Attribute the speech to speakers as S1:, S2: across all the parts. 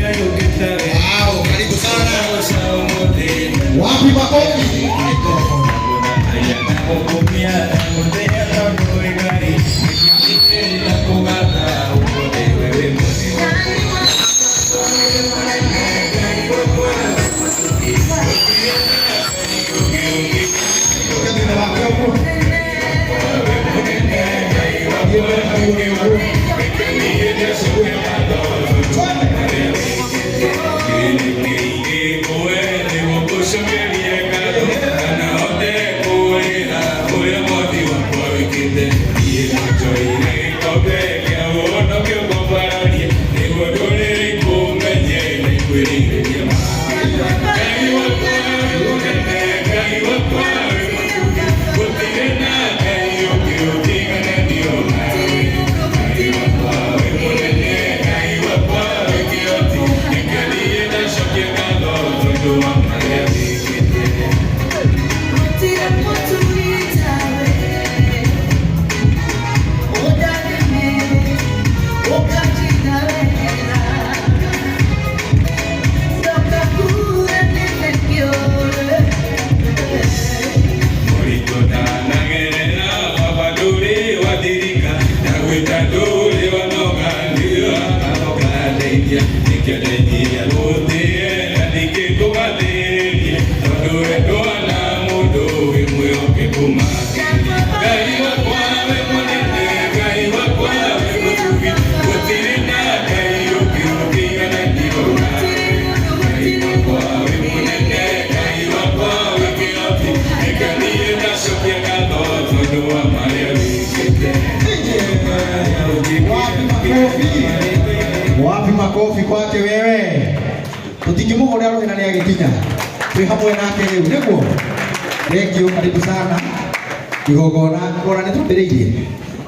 S1: Wow, karibu sana. Wapi makofi? Wapi makofi? Wapi makofi kwake wewe? Tutingimuhũrĩra rũhĩ na nĩagĩkinya. Twĩ hamwe nake rĩu nĩguo. Thank you, karibu sana. Igongona kora nĩ twambĩrĩirie.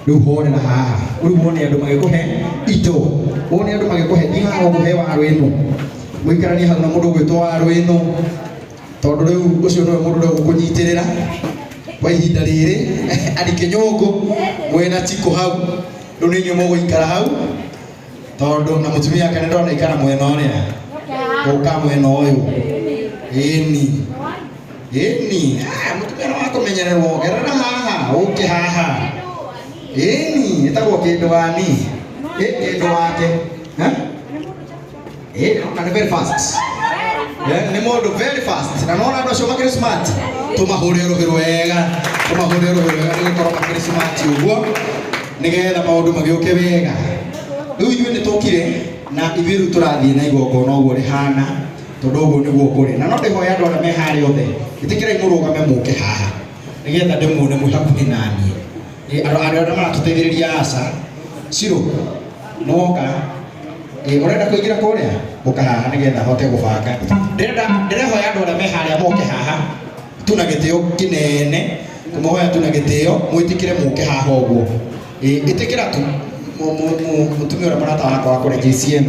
S1: Rĩu horera haha. Rĩu wone andũ magĩkũhe indo. Wone andũ magĩkũhe ndiga ũkũhe waru ĩno. Mũikaranie hau na mũndũ ũgwĩtwo waru ĩno. Tondũ rĩu ũcio nĩwe mũndũ ũrĩa ũgũkũnyitĩrĩra kwa ihinda rĩrĩ ari kĩnyũngũ mwĩna chiko hau rĩu nĩ inyuĩ mũgũikara hau tondũ na mũtumia ake nĩ ndona ikara mwena ũrĩa ũka mwena ũyũ ĩni ĩni mũtumia nĩ wakũmenyererwo gerera haha ũke haha ĩni ĩtagwo kĩndũ wani ĩ kĩndũ wake ĩ na nĩ very fast. Nĩ mũndũ very fast na nona andũ acio makĩrĩ smart tũmahũre rũhĩ rwega tũmahũre rũhĩ rwega nĩ gũkorwo makĩrĩ smart ũguo nĩgetha maũndũ magĩũke wega. Rĩu ithuĩ nĩ tũkire na ithuĩ rĩu tũrathiĩ na igongona ũguo rĩhana tondũ ũguo nĩguo kũrĩ na no ndĩhoya andũ arĩa me harĩa othe ĩtĩkĩrai mũrũgame mũke haha nĩgetha ndĩmuone mwĩ hakuhĩ naniĩ. Andũ arĩa maratũteithĩrĩria aca Ciro nĩwoka ũrenda kũingĩra kũrĩa ũka haha nĩgetha hote gũbanga. Ndĩrenda ndĩrehoya andũ arĩa me harĩa moke haha tuna gĩtĩo kĩnene kũmũhoya tuna gĩtĩo mwĩtĩkĩre mũke haha ũguo. Ĩtĩkĩra tu mũtumia ũrĩa mũrata wakwa wa kũrĩa JCM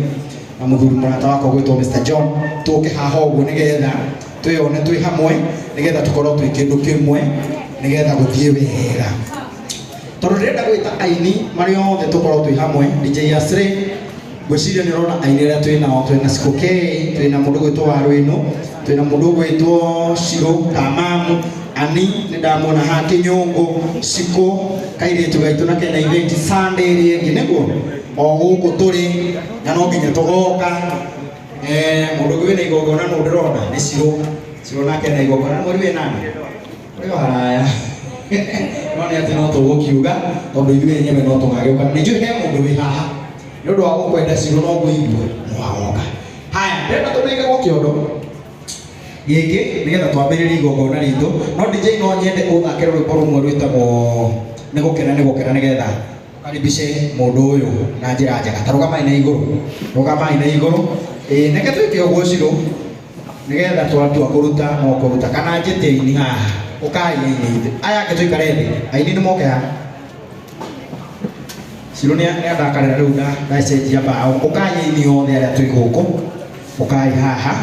S1: na mũthuri mũrata wakwa ũgwĩtwo Mr John tũke haha ũguo nĩgetha twĩone twĩ hamwe nĩgetha tũkorwo twĩ kĩndũ kĩmwe nĩgetha gũthiĩ wega tondũ ndĩrenda gwĩta aini marĩ othe tũkorwo twĩ hamwe. DJ Asre ngwĩciria nĩ ũrona aini arĩa twĩ nao, twĩ na Siko K, twĩ na mũndũ ũgwĩtwo Waru ĩno, twĩ na mũndũ ũgwĩtwo Shiro Kamamu, Ani nĩ ndamuona haha Kĩnyũngũ, Siko kairĩtu gaitũ na kena event Sunday ĩrĩa ĩngĩ nĩguo o gũkũ tũrĩ na no nginya tũgoka. Mũndũ ũngĩ wĩna igongona nũ ndĩrona nĩ Shiro. Cirũ nake na igongona nĩ mweri wĩ nane ũrĩ o haraya no nĩ atĩ no tũgũkiuga tondũ ithuĩ enyewe no tũgagĩũka. Nĩ njũĩ he mũndũ wĩ haha nĩ ũndũ wa gũkwenda Cirũ no ngũigue nĩ wagoka. Haya, ndĩrenda tũnengagwo kĩondo gĩkĩ nĩgetha twambĩrĩrie igongona ritũ, no DJ no nyende ũthake rwĩmbo rũmwe rwĩtagwo nĩ gũkena nĩ gũkena nĩgetha karibishe mũndũ ũyũ na njĩra njega. Ta rũgamai na igũrũ, rũgamai na igũrũ. Ĩĩ, reke twĩke ũguo Cirũ nĩgetha twatua kũruta no kũruta kana njĩte aini haha. Ũkai aini aya angĩ tũikare thĩ, aini nĩ moke haha. Cirũ nĩ andakarĩra rĩu ndacenjia mbaũ. Ũkai aini othe arĩa twĩ gũkũ, ũkai haha.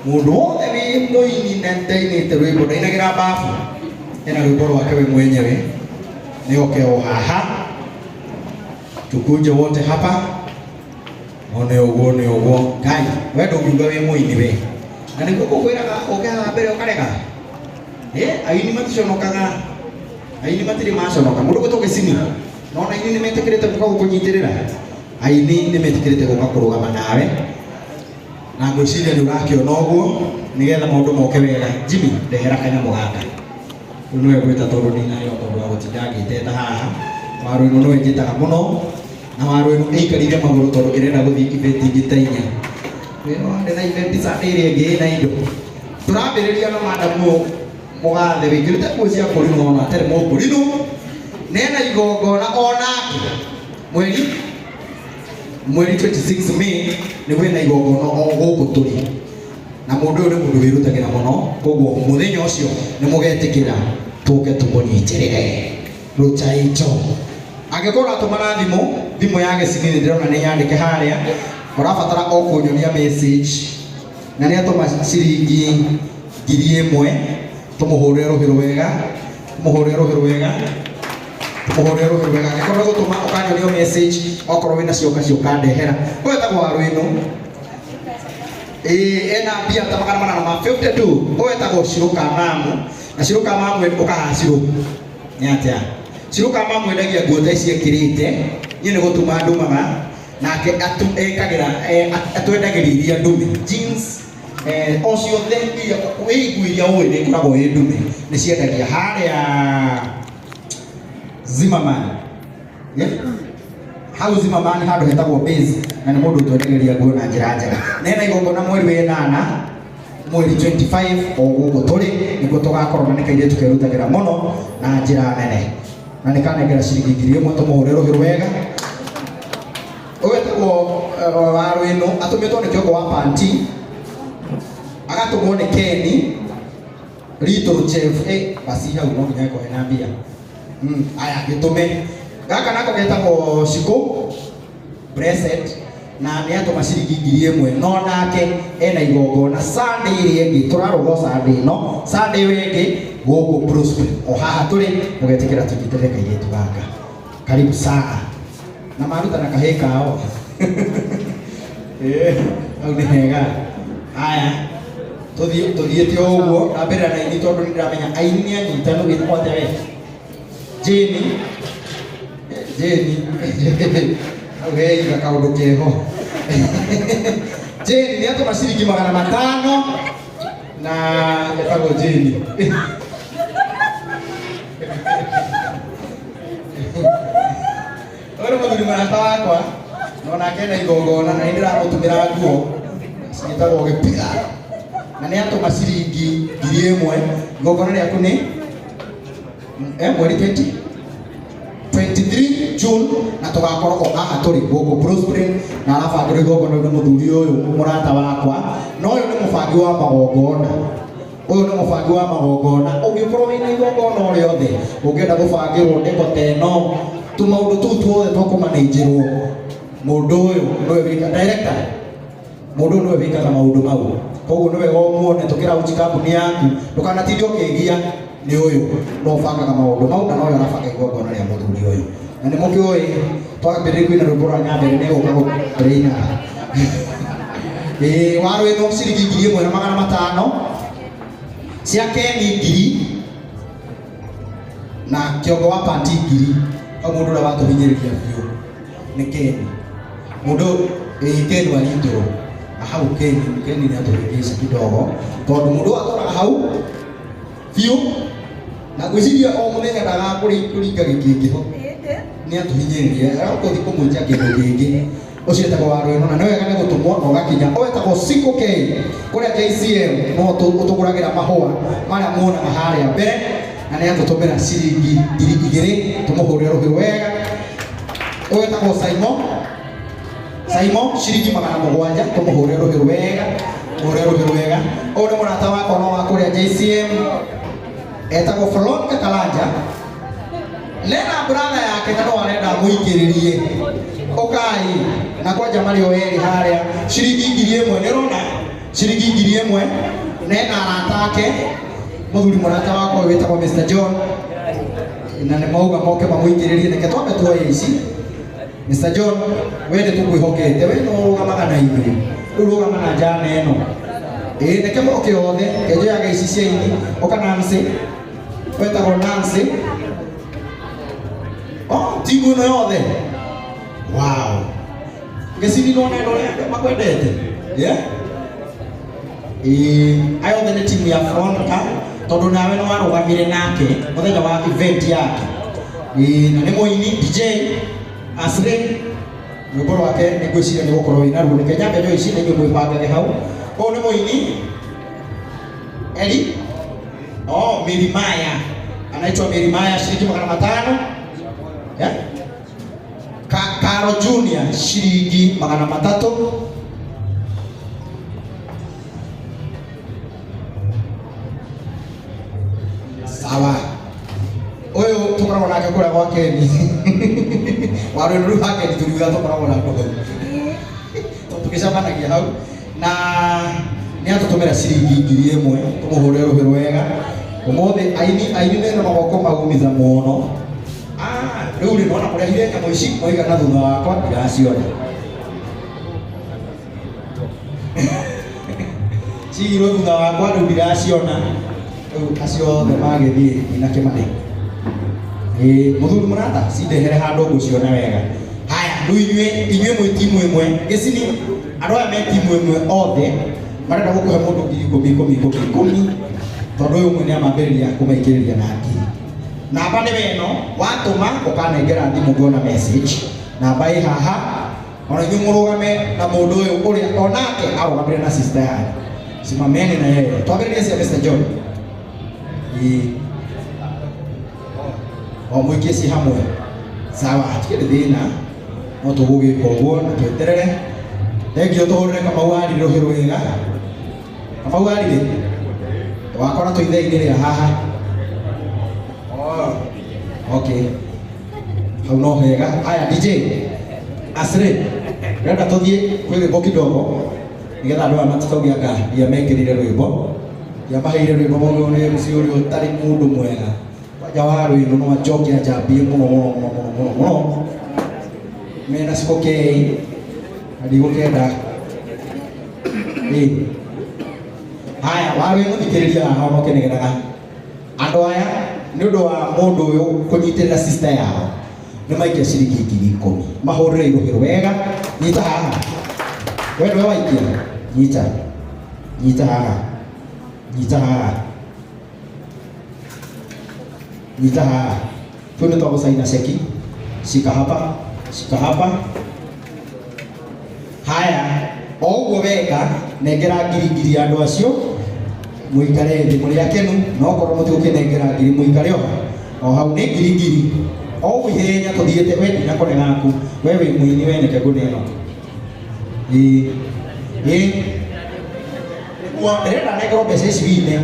S1: Mũndũ wothe wĩ mũini na ndainĩte rwĩmbo ndainagĩra mbabu, ena rwĩmbo rwake we mwenyewe, nĩ oke o haha, tukuje wote hapa. One ũguo nĩ ũguo. Ngai, we ndũngiuga wĩ mũini we, na nĩguo ngũkwĩraga ũke haha mbere ũkarega. Aini maticonokaga, aini matirĩ maconoka. Mũndũ gwĩtwo Gĩcini, no ona aini nĩ metĩkĩrĩte gũka gũkũnyitĩrĩra, aini nĩ metĩkĩrĩte gũka kũrũgama nawe, na ngwĩciria nĩ ũrakĩona ũguo nĩgetha maũndũ moke wega. Jimmy, ndehera kanyamũ gaka. Rĩu nĩwe ngwĩta tondũ ndinaheo tondũ wa gũtinda ngĩteta haha. Waru ĩno nĩwe njĩtaga mũno, na waru ĩno ĩikarire magũrũ tondũ ĩrenda gũthiĩ ibeti ingĩ ta inya. Wĩra warĩ na ibeti Sunday ĩrĩa ĩngĩ ĩna indo. Tũrambĩrĩria na madamu mũgathe wĩkĩrĩte nguo cia kũrinwo ona atarĩ mũkũrinwo, nena igongona onake mweri 26 May nĩguo ena igongona o gũkũ tũrĩ, na mũndũ ũyũ nĩ mũndũ wĩrutagĩra mũno, koguo mũthenya ũcio nĩ mũgetĩkĩra tũke tũmũnyitĩrĩre rũcaito. Angĩkorwo ũratũma na thimũ, thimũ ya Gĩcini nĩ ndĩrona nĩ yandĩke harĩa, ũrabatara o kũnyonia message, na nĩ atũma ciringi 1000, tũmũhũrĩre rũhĩ rwega, tũmũhũrĩre rũhĩ rwega, tũmũhũrĩre rũhĩ rwega. Angĩkorwo nĩ gũtũma ũkanyonia message, okorwo wĩna cio ũkandehera. Ũyũ etagwo Waru ĩno. Ĩĩ, ena mbia ta 852. Ũyũ etagwo Cirũ Kamamu, na Cirũ Kamamu ũkahaha Cirũ. Nĩ atĩa? Cirũ Kamamu endagia nguo ta ici ekĩrĩte, niĩ nĩ gũtuma ndumaga, nake ekagĩra, atwendagĩria iria ndume, jeans, o ciothe iria wĩ nguo iria ũĩ nĩ ikoragwo ĩ ndume, nĩ ciendagia harĩa Zimmerman. Yeah? Hau Zimmerman handũ hetagwo Base, na nĩ mũndũ ũtwendagĩria nguo na njĩra njega. Nena igongona mweri wa ĩnana, mweri 25 o gũkũ tũrĩ, nĩguo tũgakorwo na nĩ kairĩtu kerutagĩra mũno na njĩra nene. Na nĩ kanengera ciringi 1000 tũmũhũre rũhĩ rwega. Ũyũ etagwo Waru ĩno, atũmĩtwo nĩ kĩongo wa panti, agatũmwo nĩ Kenny Little Chef. Basi hau no nginya ĩkorwo ĩna mbia. Aya gĩtũme. Gaka nako getagwo Shiko Blessed, na nĩ atũma ciringi 1000, no nake ena igongona Sunday ĩrĩa ĩngĩ, tũrarũga Sunday ĩno, Sunday ĩyo ĩngĩ gũkũ Prosper. O haha tũrĩ mũgetĩkĩra tũnyitĩrĩre kairĩtu gaka. Karibu sana. Na maruta na kahĩĩ kao. Hau nĩ hega. Haya, tũthiĩte o ũguo, ndambĩrĩra na aini tondũ nĩ ndĩramenya aini nĩ anyitanu. Wĩtagwo atĩa we? Jane. Jane. Hau he iga kaũndũ keho. Jane nĩ atũma ciringi 500 na etagwo Jane. Ũyũ nĩ mũthuri mũrata wakwa, no nake ena igongona na nĩ ndĩramũtumĩra nguo ciĩtagwo gĩpiga, na nĩ atũma ciringi 1000. Igongona rĩaku nĩ mweri 23 June, na tũgakorwo o haha tũrĩ gũkũ Prosper, na arabangĩrwo igongona rĩu nĩ mũthuri ũyũ mũrata wakwa, na ũyũ nĩ mũbangi wa magongona. Ũyũ nĩ mũbangi wa magongona. Ũngĩkorwo wĩna igongona o rĩothe, ũngĩenda gũbangĩrwo ndeko ta ĩno, tũmaũndũ tũu tuothe twa kũmanĩnjĩrwo, mũndũ ũyũ nĩwe wĩka director, mũndũ ũyũ nĩwe wĩkaga maũndũ mau. Koguo nĩ wega ũmuone tũkĩraunji kambuni yaku, ndũkanatinde ũkĩgia, nĩ ũyũ no ũbangaga maũndũ mau, na nowe ũrabanga igongona rĩa mũthuri ũyũ. Na nĩ mũkĩũĩ twambĩrĩria kwĩna rwĩmbo rwa Nyambere nĩ gũka gũkĩinaga. Waru ĩno ciringi 1500, cia Keni 1000, na kĩongo wa panti 1000. Hau mũndũ ũrĩa watũhinyĩrĩria biũ nĩ Keni. Mũndũ Keni wa Little. Na hau Keni Keni nĩ atũhĩngĩca kidogo tondũ mũndũ atũraga hau biũ na ngwĩciria o mũthenya ndagakũringa gĩkĩngĩ ho nĩ atũhinyĩrĩria aragũthiĩ kũmwĩtia kĩndũ kĩngĩ ũcio etagwo wa rwĩno na nĩ wega nĩ gũtũmwo na ũgakinya o etagwo Siko K kũrĩa JCM no ũtũgũragĩra mahũa marĩa muonaga harĩa mbere na nĩ atũtũmĩra ciringi 2000 tũmũhũrĩre rũhĩ wega. Ũyũ etagwo Simon Simon ciringi 700 tũmũhũrĩre rũhĩ wega, mũhũrĩre rũhĩ wega. Ũyũ nĩ mũrata wakwa no wa kũrĩa JCM etagwo Veronica Karanja nena brother yake na no arenda mũingĩrĩrie ũkai na kwanja marĩ o erĩ harĩa ciringi 1000 nĩ ũrona ciringi 1000 nena arata ake mũthuri mũrata wakwa ũyũ wĩtagwo Mr John na nĩ mauga moke mamũingĩrĩrie reke twambe tuoye ici. Mr John we nĩ tũkwĩhokete we no ũrũgamaga na ithuĩ rĩu rũgama na njana ĩno ĩĩ reke moke othe kenjoyaga ici cia ini ũka Nancy wetagwo Nancy oh timu ĩno yothe wow gĩcini no nendo ũrĩa makwendete yeah ĩĩ aya othe nĩ timu ya Veronica tondũ nawe nĩ warũgamire nake mũthenya wa event yake ĩĩ na nĩ mũini DJ Ashley rwĩmbo rwake nĩ ngwĩciria nĩ gũkorwo wĩna ruo reke nyambe njoe ici na inyuĩ mwĩbangage hau. Ũyũ nĩ mũini Eli oh Mirimaya anaitwa Mirimaya shilingi 500 yeah? Karo Junior shilingi 300 sawa. Ũyũ tũkoragwo nake kũrĩa gwa Keni wa rwĩmbo rũu wa Keni tũriuga tũkoragwo na andũ hau tondũ tũgĩcemanagia hau na nĩ atũtũmĩra ciringi 1000 tũmũhũrĩre rũhĩ rwega ũmũthĩ aini aini mena magoko maumitha mũno. Rĩu rĩ nona kũrehire nyamũ ici moiga na thutha wakwa ndiraciona cigirwo thutha wakwa rĩu ndiraciona rĩu acio othe magĩthiĩ ndinakĩmarĩ ĩĩ mũthuri mũrata cindehere handũ ngũciona wega. Haya rĩu inyuĩ mwĩ timu ĩmwe gĩcini andũ aya me timu ĩmwe othe marenda gũkũhe mũndũ 10,000 10,000 10,000 10,000 tondũ ũyũ ũmwe nĩamambĩrĩria kũmaikĩrĩria na ngiri. Namba nĩ weno watũma ũkanengera thimũ ngona message namba ĩ haha ona inyuĩ mũrũgame na mũndũ ũyũ ũrĩa onake arũgamire na sister yake simameni na yeye twambĩrĩrie cia Mr John ĩĩ o mũikie ci hamwe sawa hatikĩrĩ thĩna no tũgũgĩka ũguo na tweterere thengio tũhũrĩre Kamau arire rũhĩ rwega Kamau arire wakora tũithe-inĩ rĩa haha okay hau no hega. Haya DJ Asre renda tũthiĩ kwĩ rwĩmbo kidogo nĩgetha andũ aya matikauge anga ndiamekĩrire rwĩmbo ndiamaheire rwĩmbo mũndũ nĩ MC ũrĩa ũtarĩ mũndũ mwega kwanja wa rwĩmbo no anjoke anjambie mũno mũno mũno mũno mũno mũno mena Siko K na ndigũkenda ĩĩ. Haya wa rwĩmbo thikĩrĩria haha ona ũkĩnegenaga andũ aya nĩ ũndũ wa mũndũ ũyũ kũnyitĩrĩra sister yao nĩ maikia ciringi 10,000 mahũrĩre irũhĩ wega nyita haha we nĩwe waikia nyita nyita haha nyita haha nyita haha tu nĩ twagũcaina ceki shika hapa shika hapa haya o ũguo weka nengera 1,000 andũ acio mũikare thĩ mũrĩ akenu no korwo mũtigũkĩnengera ngiri mũikare o hau nĩ 1,000 o ũguo ihenya tũthiĩte we ndinakore gaku we wĩ mũini we nĩke ngũne ĩno ĩĩ ĩĩ nĩguo ndĩrenda nengerwo mbeca ici wine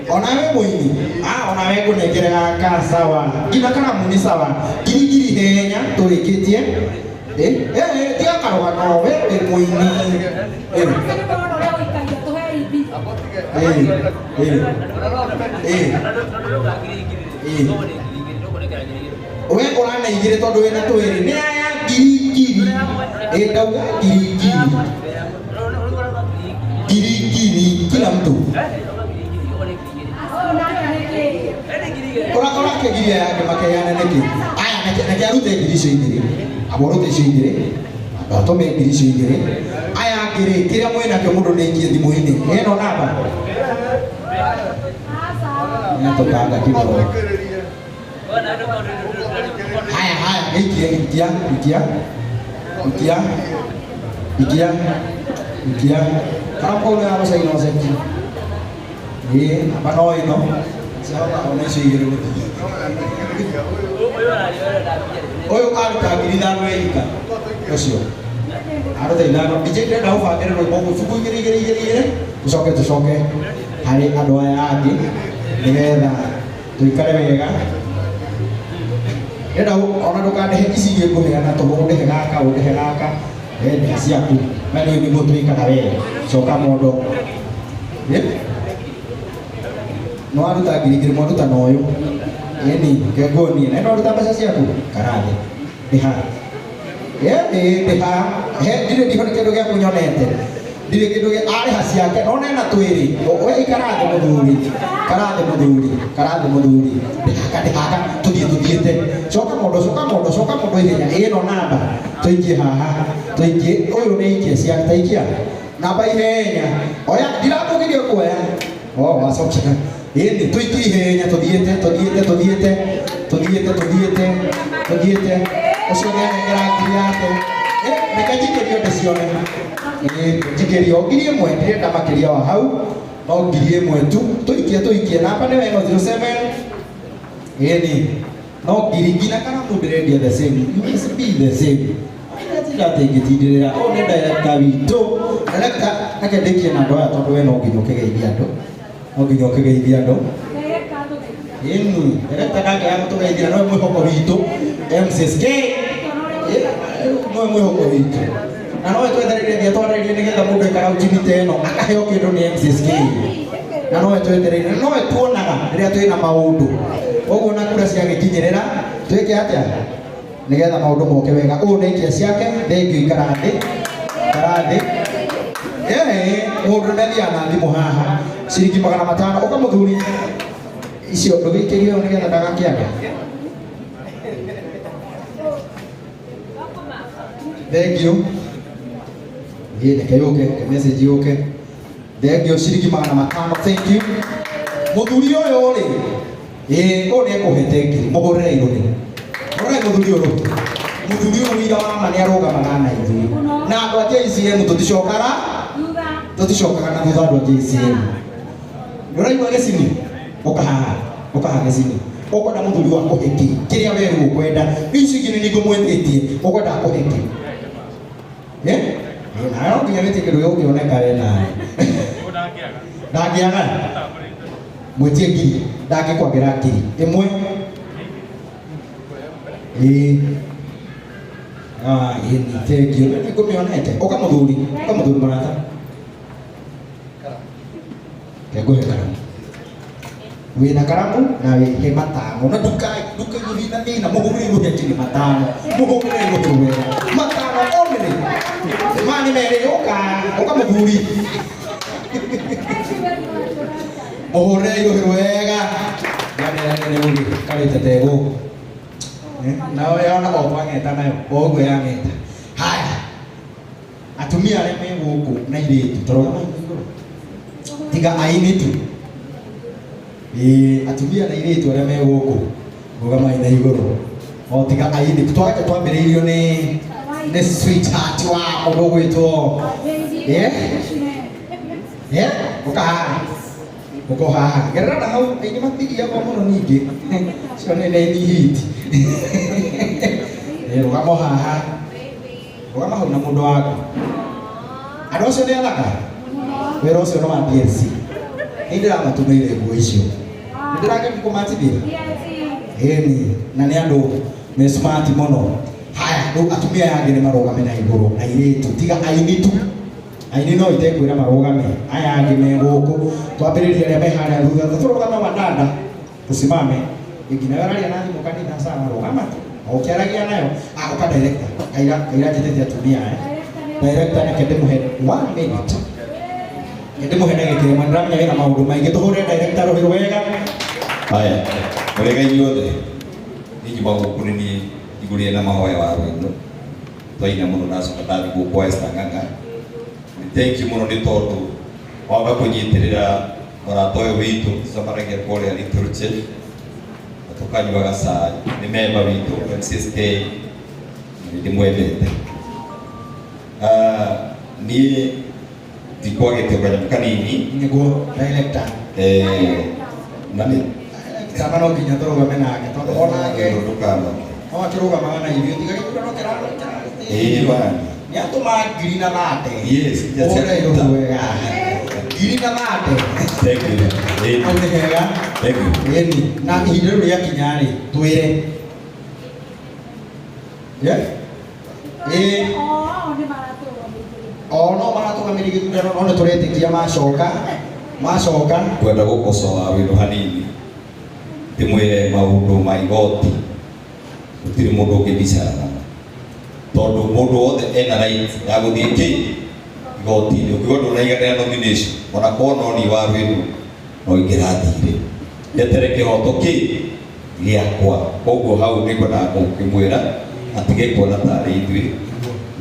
S1: onawe mũini onawe ngũnengere gaka sawa nginya karamu nĩ sawa 1,000 henya tũrĩkĩtie tiga karũgano we wĩ mũini we ũrana igĩrĩ tondũ wĩna twĩrĩ nĩ aya 1,000 ĩ ndauga 1,000 1,000 kila mtu ũrakĩgiria yake makeana nĩkĩ aya neke arute ngiri icio igĩrĩ abo arute icio igĩrĩ amba atũme ngiri icio igĩrĩ aya Angĩ rĩ, kĩrĩa mwĩnakĩo mũndũ nĩ aikie thimũ-inĩ. Ĩno namba. Nĩatũtanga kidogo. Haya haya, ikia ikia ikia ikia ikia ikia. Karamu kau nĩ gagũcaina ũceki. Ĩĩ, namba no ĩno. Ciahota ona icio igĩrĩ gũthiĩ. Ũyũ aruta 5,000 eika. Ũcio. Aruta 5. DJ ndĩrenda ũbangĩre rwĩmbo ũguo ibuku igĩrĩ igĩrĩ igĩrĩ igĩrĩ. Tũcoke tũcoke harĩ andũ aya angĩ nĩgetha tũikare wega. Ndĩrenda ona ndũkandehe ici ingĩ ngũheana tũhũ, ũndehe gaka, ũndehe gaka, ndehe ciaku. Na nĩ nĩguo twĩkaga wega. Coka mondo. Nĩ waruta 2,000 mwaruta na ũyũ. Ĩni, kenguonie. Na nĩ waruta mbeca ciaku? Karathĩ. Ndĩha. Ĩni, ndĩha. He, ndirĩ ndiho nĩ kĩndũ gĩaku nyonete. Ndirĩ kĩndũ gĩa, arĩha ciake, no nena twĩrĩ. We ikara thĩ mũthuri. Kara thĩ mũthuri. Kara thĩ mũthuri. Ndĩhaka, ndĩhaka. Tũthiĩ tũthiĩte. Coka mondo, coka mondo, coka mondo ihenya. Ĩno namba. Tũikie haha. Tũikie. Ũyũ nĩ ikia ciake. Ta ikia. Namba ihenya. Oya, ndirakũgiria kuoya. Oh, wacokia. Ĩni, tũikie ihenya, tũthiĩte, tũthiĩte, tũthiĩte. Tũthiĩte, tũthiĩte, tũthiĩte. Ũcio nĩ anengera ngiri yake. Reke njikĩrio ndĩcione. Njikĩrio 1,000, ndirenda makĩria wa hau. No 1,000 tu. Tũikie, tũikie. Namba nĩyo ĩno 07. Ĩni. No ngiri nginya karamu ndĩrendia the same. USB the same. Ndĩratinda atĩ ngĩtindĩrĩra. Ũyũ nĩ director witũ. Director, reke ndĩkie na andũ aya tondũ we no nginya ũkĩgeithie andũ. No nginya ũkĩgeithie andũ. Ĩni, director ndangĩaga gũtũgeithia, nowe mwĩhoko witũ. MCSK. Nowe mwĩhoko witũ. Na nowe twetereire nginya twarĩrie nĩgetha mũndũ aikara uchumi ta ĩno akaheo kĩndũ nĩ MCSK. Na nowe twetereire, na nowe tuonaga rĩrĩa twĩna maũndũ. Koguo na kura ciagĩkinyĩrĩra, twĩke atĩa? Nĩgetha maũndũ moke wega. Ũyũ nĩ ikia ciake, thengiũ ikara thĩ. Ikara thĩ. Mũndũ nĩathiaga na thimũ haha. Ciringi 500. Ũka mũthuri. Icio ndũgĩikĩrie ũyũ nĩgetha ndagakĩage. Thengiũ. Ĩĩ, reke yũke, reke message yũke. Thengiũ ciringi 500. Thank you. Mũthuri ũyũ rĩ, ĩĩ, ũyũ nĩekũhete ngiri, mũhũrĩre irũrĩ. Hũrĩrai mũthuri ũyũ rũhĩ. Mũthuri ũyũ wĩira wa ma nĩarũgamaga na ithuĩ. Na andũ a JCM tũticokaga, tũticokaga na thutha andũ a JCM. Nĩũraigua gĩcini? Ũka haha, ũka haha gĩcini. Ũkwenda mũthuri wa kũhe kĩ? Kĩrĩa we rĩu ũkwenda. Ici ingĩ nĩ ngũmwĩtĩtie, ũkwenda akũhe kĩ? Na no nginya wĩtie kĩndũ gĩgũkĩoneka we nawe. Ndangĩaga. Mwĩtie ngiri, ndangĩkwagĩra 1,000. Ĩĩ. Ĩĩ, nĩ thengiũ. Nĩ ngũmĩonete. Ũka mũthuri, ũka mũthuri mũrata. Reke ngũhe karamu. Wĩna karamu na wĩhe 5. Na ndũkaigithie na thĩna, mũhũrĩre irũhĩ nginya 5. Mũhũrĩre irũhĩ wega. 5 only. Maya nĩ merĩ, ũka, ũka mũthuri. Mũhũrĩre irũhĩ wega. Nĩ ũgĩkarĩte ta ĩgũkũ. Nayo yona o twang'eta nayo, o ũguo yang'eta. Haya. Atumia arĩa me gũkũ na airĩtu, ta rũgama igũrũ. Tiga aini tu. Ĩĩ, atumia na airĩtu arĩa me gũkũ, rũgamai na igũrũ. O tiga aini, twake twambĩrĩirio nĩ sweetheart wa mũndũ ũgwĩtwo. Ũka haha. Ũka haha. Gerera na hau, aini matigiagwo mũno ningĩ. Cio nĩ nĩ hit. Rũgama haha. Rũgama hau na mũndũ waku. Andũ acio nĩ athaka? Wĩra ũcio nĩ wa DLC. Nĩ ndĩramatũmĩire nguo icio. Nĩ ndĩrageria kũmatithia? Ĩni, na nĩ andũ me smart mũno. Haya, rĩu atumia aya angĩ nĩ marũgame na igũrũ, airĩtu, tiga aini tu. Aini no itekwĩra marũgame, aya angĩ me gũkũ. Twambĩrĩrie arĩa me harĩa thutha, tũrũgame wadada, tũsimame. Nginya we ũraria na thimũ kanitha, sawa, rũgama tu. O ũkĩaragia nayo, ũka director. Kaira, kaira njĩtĩte atumia aya. Director reke ndĩmũhe 1 minute. Reke ndĩmũhe ndagĩka ĩmwe, ndĩramenya wĩna maũndũ maingĩ. Tũhũre director rũhĩ rwega.
S2: Haya, mũrĩega inyuothe. Niĩ njuma gũkũ nĩ niĩ igũrĩre na mahoya wa rwĩmbo. Twaina mũno ndacoka ndathiĩ gũkũ kwa Esther Ng'ang'a. Nĩ Thank you mũno nĩ tondũ waga kũnyitĩrĩra mũrata ũyũ witũ tũcemanagia kũrĩa Little Chef na tũkanyuaga cai. Nĩ memba witũ MCSK na nĩ ndĩmwendete. Ah, niĩ ndikwagĩte kanyamũ kanini.
S1: Nĩguo director.
S2: Eh, na nĩ
S1: Director na no nginya tũrũgame nake tondũ onake
S2: ndũkanoke.
S1: No akĩrũgamaga na ithuĩ tiga gĩthurano kĩrarĩ.
S2: Ĩĩ bana.
S1: Nĩ atũma ngiri na thate.
S2: Yes,
S1: Ũhũre irũgũ wega. Ngiri na thate.
S2: Thank you. Ĩĩ.
S1: Hau nĩ hega.
S2: Thank you.
S1: Ĩni na ihinda rĩu rĩakinya rĩ twĩre. Yeah? Ĩĩ. O no maratũgamĩrĩire gĩthurano no nĩ tũretĩkia macoka macoka.
S2: Ngwenda gũkocoa wĩndũ hanini ndĩmwĩre maũndũ ma igoti gũtirĩ mũndũ ũngĩbicara namo tondũ mũndũ wothe ena right ya gũthiĩ kĩ igoti-inĩ ũkiuga ndũnaiganĩra nomination ona korwo no niĩ wa rwĩmbo no ingĩrathire njetere kĩhoto kĩ gĩakwa. Koguo hau nĩngwendaga gũkĩmwĩra atige kuona tarĩ ithuĩ.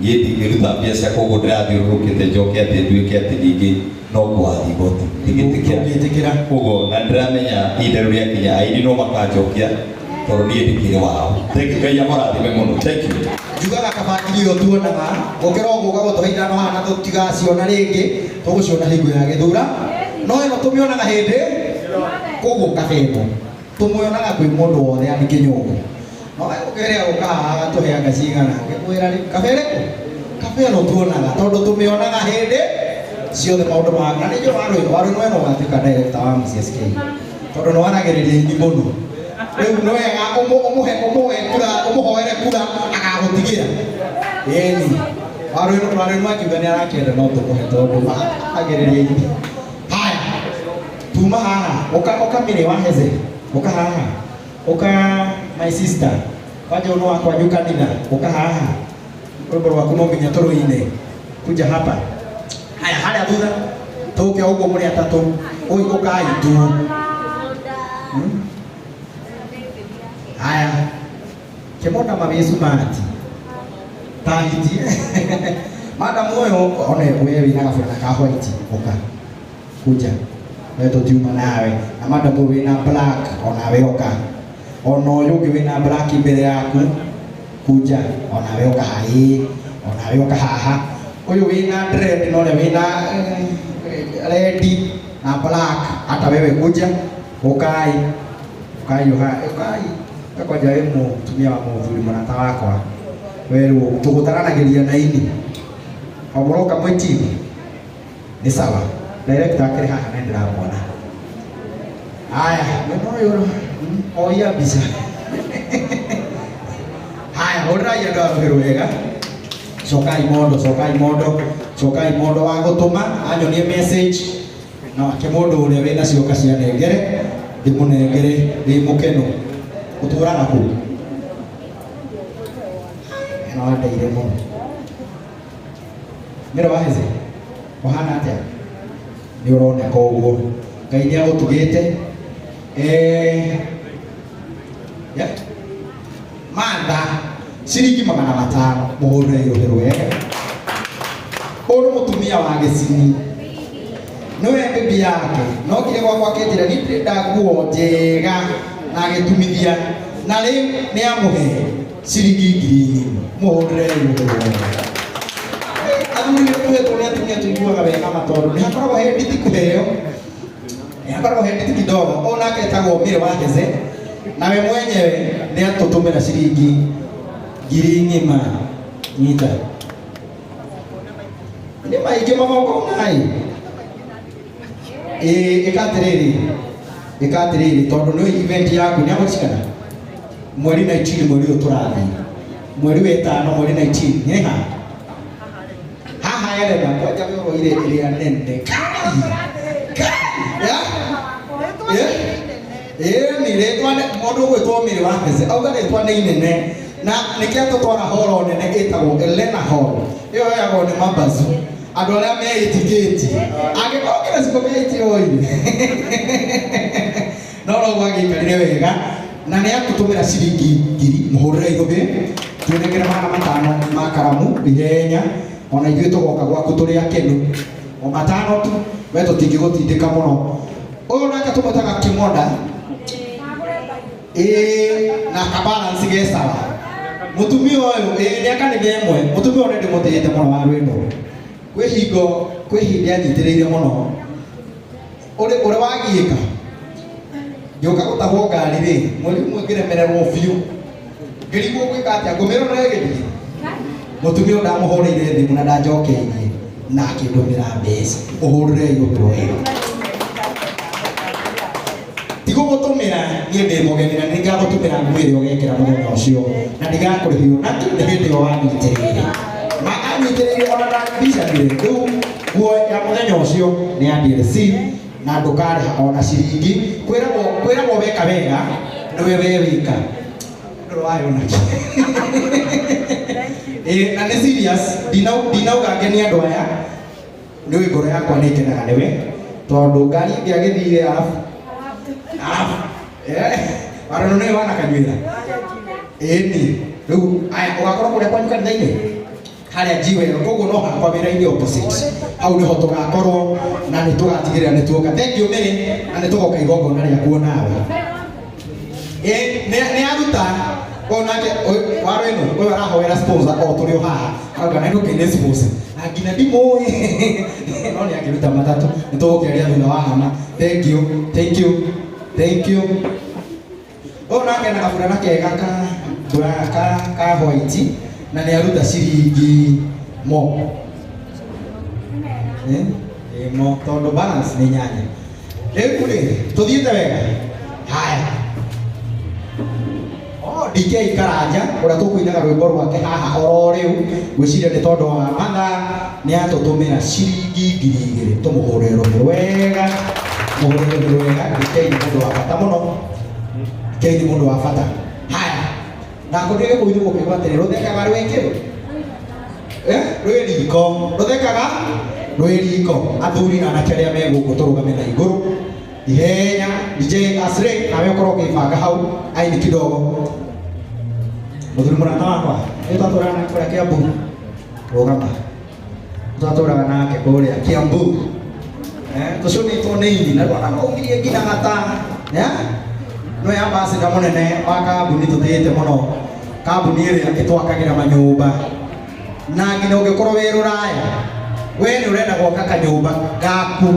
S2: Niĩ ndingĩruta mbia ciakwa ũguo ndĩrathiũrũrũkĩte njoke atĩ nduĩke atĩ ningĩ no kwathiĩ igoti ndingĩtĩkĩra.
S1: Ndũngĩtĩkĩra.
S2: Koguo na ndĩramenya ihinda rĩu rĩakinya aini no makanjokia tondũ niĩ ndikĩrĩ wao. Thank you, Ngai amũrathime mũno. Thank you.
S1: Njugaga kabangiri ĩyo tuonaga gũkĩra ũguo ũgagũtũhe ithano haha na tũtigaciona rĩngĩ tũgũciona hingo ya gĩthura no ĩno tũmĩonaga hĩndĩ koguo kabe ĩno tũmĩonaga kwĩ mũndũ wothe yani kĩnyũngũ no ũkĩrĩa gũka haha agatũheanga cigana ngĩkwĩra rĩ kabe ĩrĩkũ kabe ĩno tuonaga tondũ tũmĩonaga hĩndĩ ciothe maũndũ ma na nĩ njũĩ warũĩ wena ũgatuĩka director wa MCSK tondũ nĩ waragĩrĩria ini mũno rĩu nĩ wega ũmũhe ũmũhe kura ũmũhoere kura agagũtigĩra ĩni warũĩ nĩ akiuga nĩ arakĩenda no tũmũhe tondũ agĩrĩria ini. Haya tuma haha ũka ũka mĩrĩ wa heze ũka haha ũka my sister kwanja ũno wakwa wanyu kanitha ũka haha rwĩmbo rwaku no nginya tũrũine kuja hapa. Haya harĩa thutha tũke ũguo mũrĩ atatũ ũi ũkai tu. Haya kĩmonda mabĩcu mati tahiti madam ũyũ one we wĩna gaburana ka white ũka kuja we tũtiuma nawe na madam ũyũ wĩna black onawe ũka ona ũyũ ũngĩ wĩna black mbere yaku kuja onawe ũka haha onawe ũka haha ũyũ wĩna dread na ũrĩa wĩna red na black hata wewe kuja ũkai ũkai ũkai kwanja wĩ mũtumia wa mũthuri mũrata wakwa werwo tũgũtaranagĩria na ini o mũroka mwĩ team nĩ sawa. Director akĩrĩ haha na ndĩramuona. Haya mwena ũyũ oia mbica. Haya hũrĩrai andũ a rũhĩ rwega. Cokai mondo cokai mondo cokai mondo wa gũtũma anyonie message no ake mũndũ ũrĩa wĩna cioka cia nengere ndĩmũnengere ndĩ mũkeno. Ũtũraga kũ? Ĩno wandeire mũno. Mĩro wa heze ũhana atĩa? Nĩ ũroneka ũguo. Ngai nĩ agũtugĩte. Yeah. Manda ciringi 500 mũhũrĩre irũhĩ rwega. Ũyũ nĩ mũtumia wa gĩcini nĩwe bibi yake no kire gwakwa akĩnjĩra niĩ ndĩrenda nguo njega na agĩtumithia na rĩu nĩ amũhe ciringi 1000 mũhũrĩre irũhĩ rwega. Athuri nĩ tũhetwo nĩ atumia tũiguaga wega ma tondũ nĩ hakoragwo he nditi kũheo nĩ hakoragwo he nditi kidogo. Ũyũ nake etagwo Mĩrĩ wa Heze nawe mwenyewe nĩ atũtũmĩra ciringi 1000 nyita nĩ maingĩ magongona-ĩ. Ĩĩ ĩka atĩrĩrĩ ĩka atĩrĩrĩ tondũ nĩ event yaku nĩ agũcikana mweri 19 mweri ũyũ tũrathiĩ mweri wa ĩtano mweri 19 nĩ ha haha Elena kwanja wĩroire ĩrĩa nene ĩni rĩtwa mũndũ ũgwĩtwo Mĩrĩ wa Heze auga rĩtwa nĩ inene na nĩkĩo tũtwara horo nene ĩtagwo Elena Hall ĩyo yoyagwo nĩ mabazu andũ arĩa meĩtigĩtie angĩkorwo kĩna ciko meĩtie oire no no gwagĩikarire wega na nĩ atũtũmĩra ciringi 1000 mũhũrĩre irũhĩ tũnengere 500 ma karamu ihenya Ona ithuĩ tũgoka gwaku tũrĩ akenu. O matano tu, we tũtingĩgũtindĩka mũno. Ũyũ nake tũmwĩtaga Kĩmonda. Ĩĩ, na kabalance ge sawa. Mũtumia ũyũ, ĩĩ, nĩ a kanitha ĩmwe. Mũtumia ũyũ nĩ ndĩmũtĩĩte mũno wa rwĩmbo. Kwĩ hingo, kwĩ hĩndĩ anyitĩrĩire mũno. Ũrĩ ũrĩ wagiĩka. Ngĩũka gũtahwo ngari rĩ, mweri ũmwe ngĩremererwo biũ. Ngĩrigwo gwĩka atĩa, ngũmĩrwo no ĩgĩthiĩ. Mũtumia ũyũ ndamũhũrĩire thimũ na ndanjokeirie na akĩndũmĩra mbeca. Mũhũrĩrei ũndũ ũyũ. Tigũgũtũmĩra niĩ ndĩ mũgeni na nĩngagũtũmĩra nguo ĩrĩa ũgekĩra mũthenya ũcio na ndigakũrĩhio na nĩ hĩndĩ ĩyo wanyitĩrĩire. Na anyitĩrĩire ona ndambicanire rĩu nguo ya mũthenya ũcio nĩ ya DLC na ndũkarĩha ona ciringi. Kwĩragwo kwĩragwo weka wega nĩwe we wika. Ndũrĩ wayona. Ĩĩ na nĩ serious ndinauga ngenie andũ aya nĩ ngoro yakwa nĩ ĩkenaga nĩwe tondũ ngari ĩngĩagĩthire arabu arabu Warono nĩwe wanakanyuĩra ĩni rĩu aya ũgakorwo kũrĩa kwanyu kanitha-inĩ harĩa njiwero koguo no hakwa wĩra-inĩ opposite hau nĩho tũgakorwo na nĩ tũgatigĩrĩra nĩ tuoka. Thank you Mary na nĩ tũgoka igongona rĩaku onawe. Nĩ aruta ũyũ nake waro ĩno ũyũ arahoera sponsor o tũrĩ o haha arauga na ndũkĩ nĩ sponsor na nginya ndimũĩ no nĩ akĩruta matatũ nĩ tũgũkĩaria thutha wa hama. Thank you, thank you, thank you. Ũyũ nake na gaburana kega ka ka ka white na nĩ aruta ciringi mo mo tondũ balance nĩ nyanya. Rĩu rĩ tũthiĩte wega haya. Oh, DK Karanja ũrĩa tũkũinaga rwĩmbo rwake haha oro rĩu ngwĩciria nĩ tondũ wa mathaa nĩ atũtũmĩra ciringi 2000 tũmũhũrĩre rũhĩ wega mũhũrĩre rũhĩ wega. DK nĩ mũndũ wa bata mũno. DK nĩ mũndũ wa bata. Haya na kũndĩ gĩkũyũ gũkĩgwa atĩrĩ rũthekaga rwĩkĩ rwĩ riko rũthekaga rwĩ riko. Athuri na anake arĩa me gũkũ tũrũgame na igũrũ ihenya. DJ Asre nawe ũkorwo ũkĩbanga hau aini kidogo. Mũthuri mũrata wakwa nĩ twatũraga nake kũrĩa Kiambu rũgama twatũraga nake kũrĩa Kiambu tũcũnĩtwo nĩ ini na rwana rũngirie nginya gata nĩwe ambassador mũnene wa kambuni tũtĩĩte mũno kambuni ĩrĩa ĩtwakagĩra manyũmba na nginya ũngĩkorwo wĩ rũraya we nĩ ũrenda gwaka kanyũmba gaku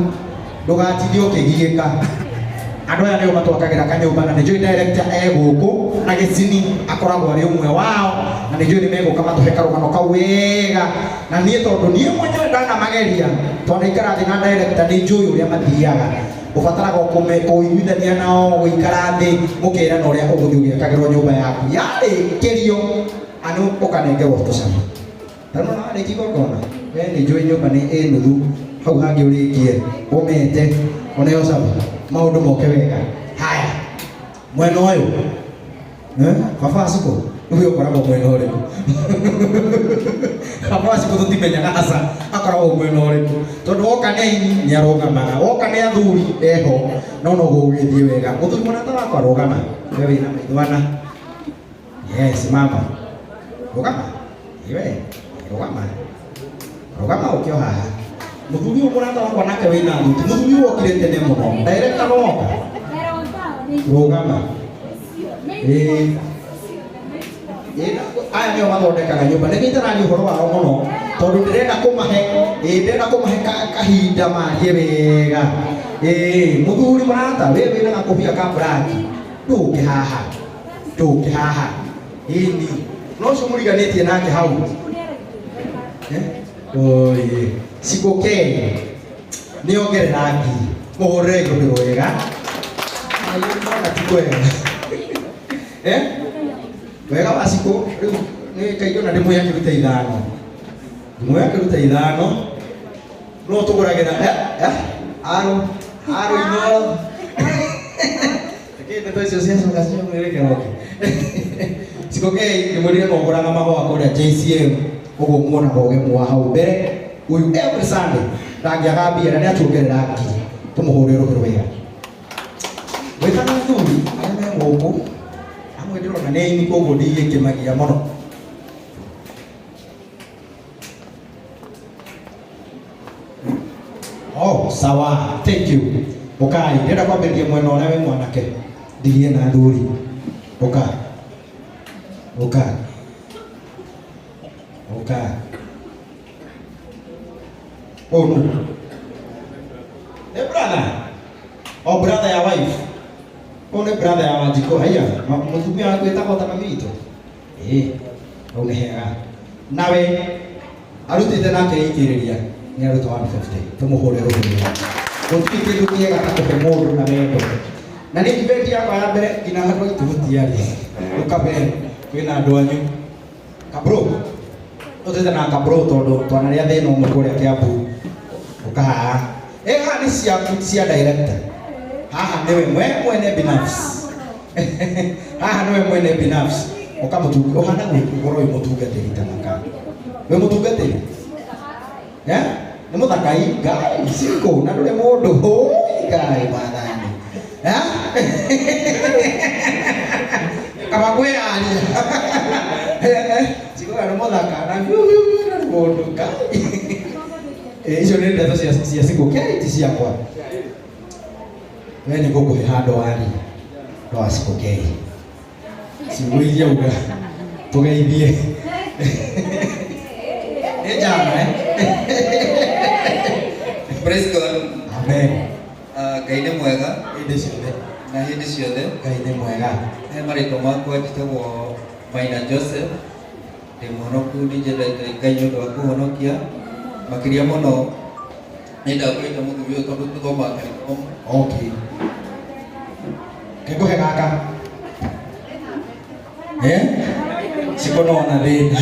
S1: ndũgatinde ũkĩgiĩka. Andũ aya nĩo matwakagĩra kanyũmba na nĩ njũĩ director e gũkũ na gĩcini akoragwo arĩ ũmwe wao na nĩ njũĩ nĩ megũka matũhe karũgano kau wega na niĩ tondũ niĩ mwenyewe ndanamageria twanaikara thĩ na director nĩ njũĩ ũrĩa mathiaga ũbataraga kũiguithania nao gũikara thĩ mũkerana ũrĩa ũgũthiĩ ũgĩakagĩrwo nyũmba yaku yarĩkĩrio anũ ũkanengerwo tũcama. Tano na warĩkia igongona we nĩ njũĩ nyũmba nĩ ĩ nuthu hau hangĩ ũrĩkie ũmete ũneo cama maũndũ moke wega. Haya mwena ũyũ baba Acikũ ũyũ ũkoragwo mwena ũrĩkũ? Baba Acikũ tũtimenyaga aca akoragwo mwena ũrĩkũ tondũ woka nĩ aini nĩ arũgamaga woka nĩ athuri eho no no gũgĩthiĩ wega. Mũthuri mũrata wakwa rũgama we wĩna maitho ana. Yes mama rũgama iwe rũgama rũgama ũkĩo haha. Mũthuri ũyũ mũrata wakwa nake wĩna thuti mũthuri ũyũ okire tene mũno director no oka rũgama. Aya nĩo mathondekaga nyũmba nĩkĩo itararia ũhoro wao mũno tondũ ndĩrenda kũmahe ndĩrenda kũmahe kahinda marie wega. Mũthuri mũrata we wĩna gakũbia ka black ndũke haha ndũke haha ĩni no ũcio mũriganĩtie nake hau Oi, Cikũke nĩ ongerera ngiri mũhũrĩre rũhĩ wega na ti kwega wega wa Cikũ rĩu nĩ kaingĩ ona ndĩmwĩhe akĩruta ithano ndĩmwĩhe akĩruta ithano no tũgũragĩra aro aro inoro Lakini ndeto icio ciacoka cia mwĩrĩ kĩroki Cikũke ndĩmwĩrire no ũgũraga mahũa kũrĩa JCM ũguo muonaga ũgemu wa hau mbere ũyũ every Sunday ndangĩaga mbia na nĩatuongerera ngiri tũmũhũrĩre rũhĩ rwega. Gwĩtaga athuri arĩa me gũkũ amwe ndĩrona nĩ aini koguo ndigĩkĩmagia mũno. Sawa, thank you. Ukai, ndĩrenda kwambĩrĩria mwena ũrĩa wĩ mwanake. Ndigie na athuri. Uka. Uka. Uka. Oh no. Hey brother. Oh brother ya wife. Oh nĩ brother ya Wanjikũ. Haiya, mũtumia waku ĩtagwo ta mami witũ. Ĩĩ, hau nĩ hega. Nawe arutĩte nake ikĩrĩria nĩ aruta 150. Tũmũhũre rũhĩ. Gũtirĩ kĩndũ kĩega ta kũhe mũndũ na wendo. Na nĩ event yakwa ya mbere nginya handũ aitũ gũtiarĩ. Ũkabe kwĩna andũ anyu. Kabro. Ũtĩte na kabro tondũ twanarĩa thĩna ũmwe kũrĩa Kiambu. Ũka haha. Ĩ haha nĩ ciaku cia director. Haha nĩwe mwene binafsi. Haha nĩwe mwene binafsi. Ũkamũtunga ũhana gũkorwo wĩ mũtungatĩri ta maka. Wĩ mũtungatĩri? Eh? Nĩ mũthakai Ngai cikũ na ndũrĩ mũndũ. Hũi Ngai mwathani. Eh? Kaba kwĩyaria. Cikũ nĩ mũthaka na ndũrĩ mũndũ Ngai. Icio nĩ ndeto cia cikũ kei ti ciakwa. We nĩ ngũkũhe handũ warie no wa cikũ kei. Ciugo iria uga tũgeithie. Nĩ njama eh?
S3: Praise God.
S1: Amen.
S3: Ngai nĩ mwega
S1: Hĩndĩ ciothe.
S3: na hĩndĩ ciothe.
S1: Ngai nĩ mwega.
S3: He marĩtwa makwa njĩtagwo Maina Joseph. Ndĩ mũhonoku, nĩ njendete Ngai nĩ ũndũ wa kũhonokia. Makĩria mũno nĩ ndagũrĩte mũthuri ũyũ tondũ tũthomaga kanitha ũmwe.
S1: Okay. Kĩngũhe gaka. Eh? Cikũ no ona thĩna.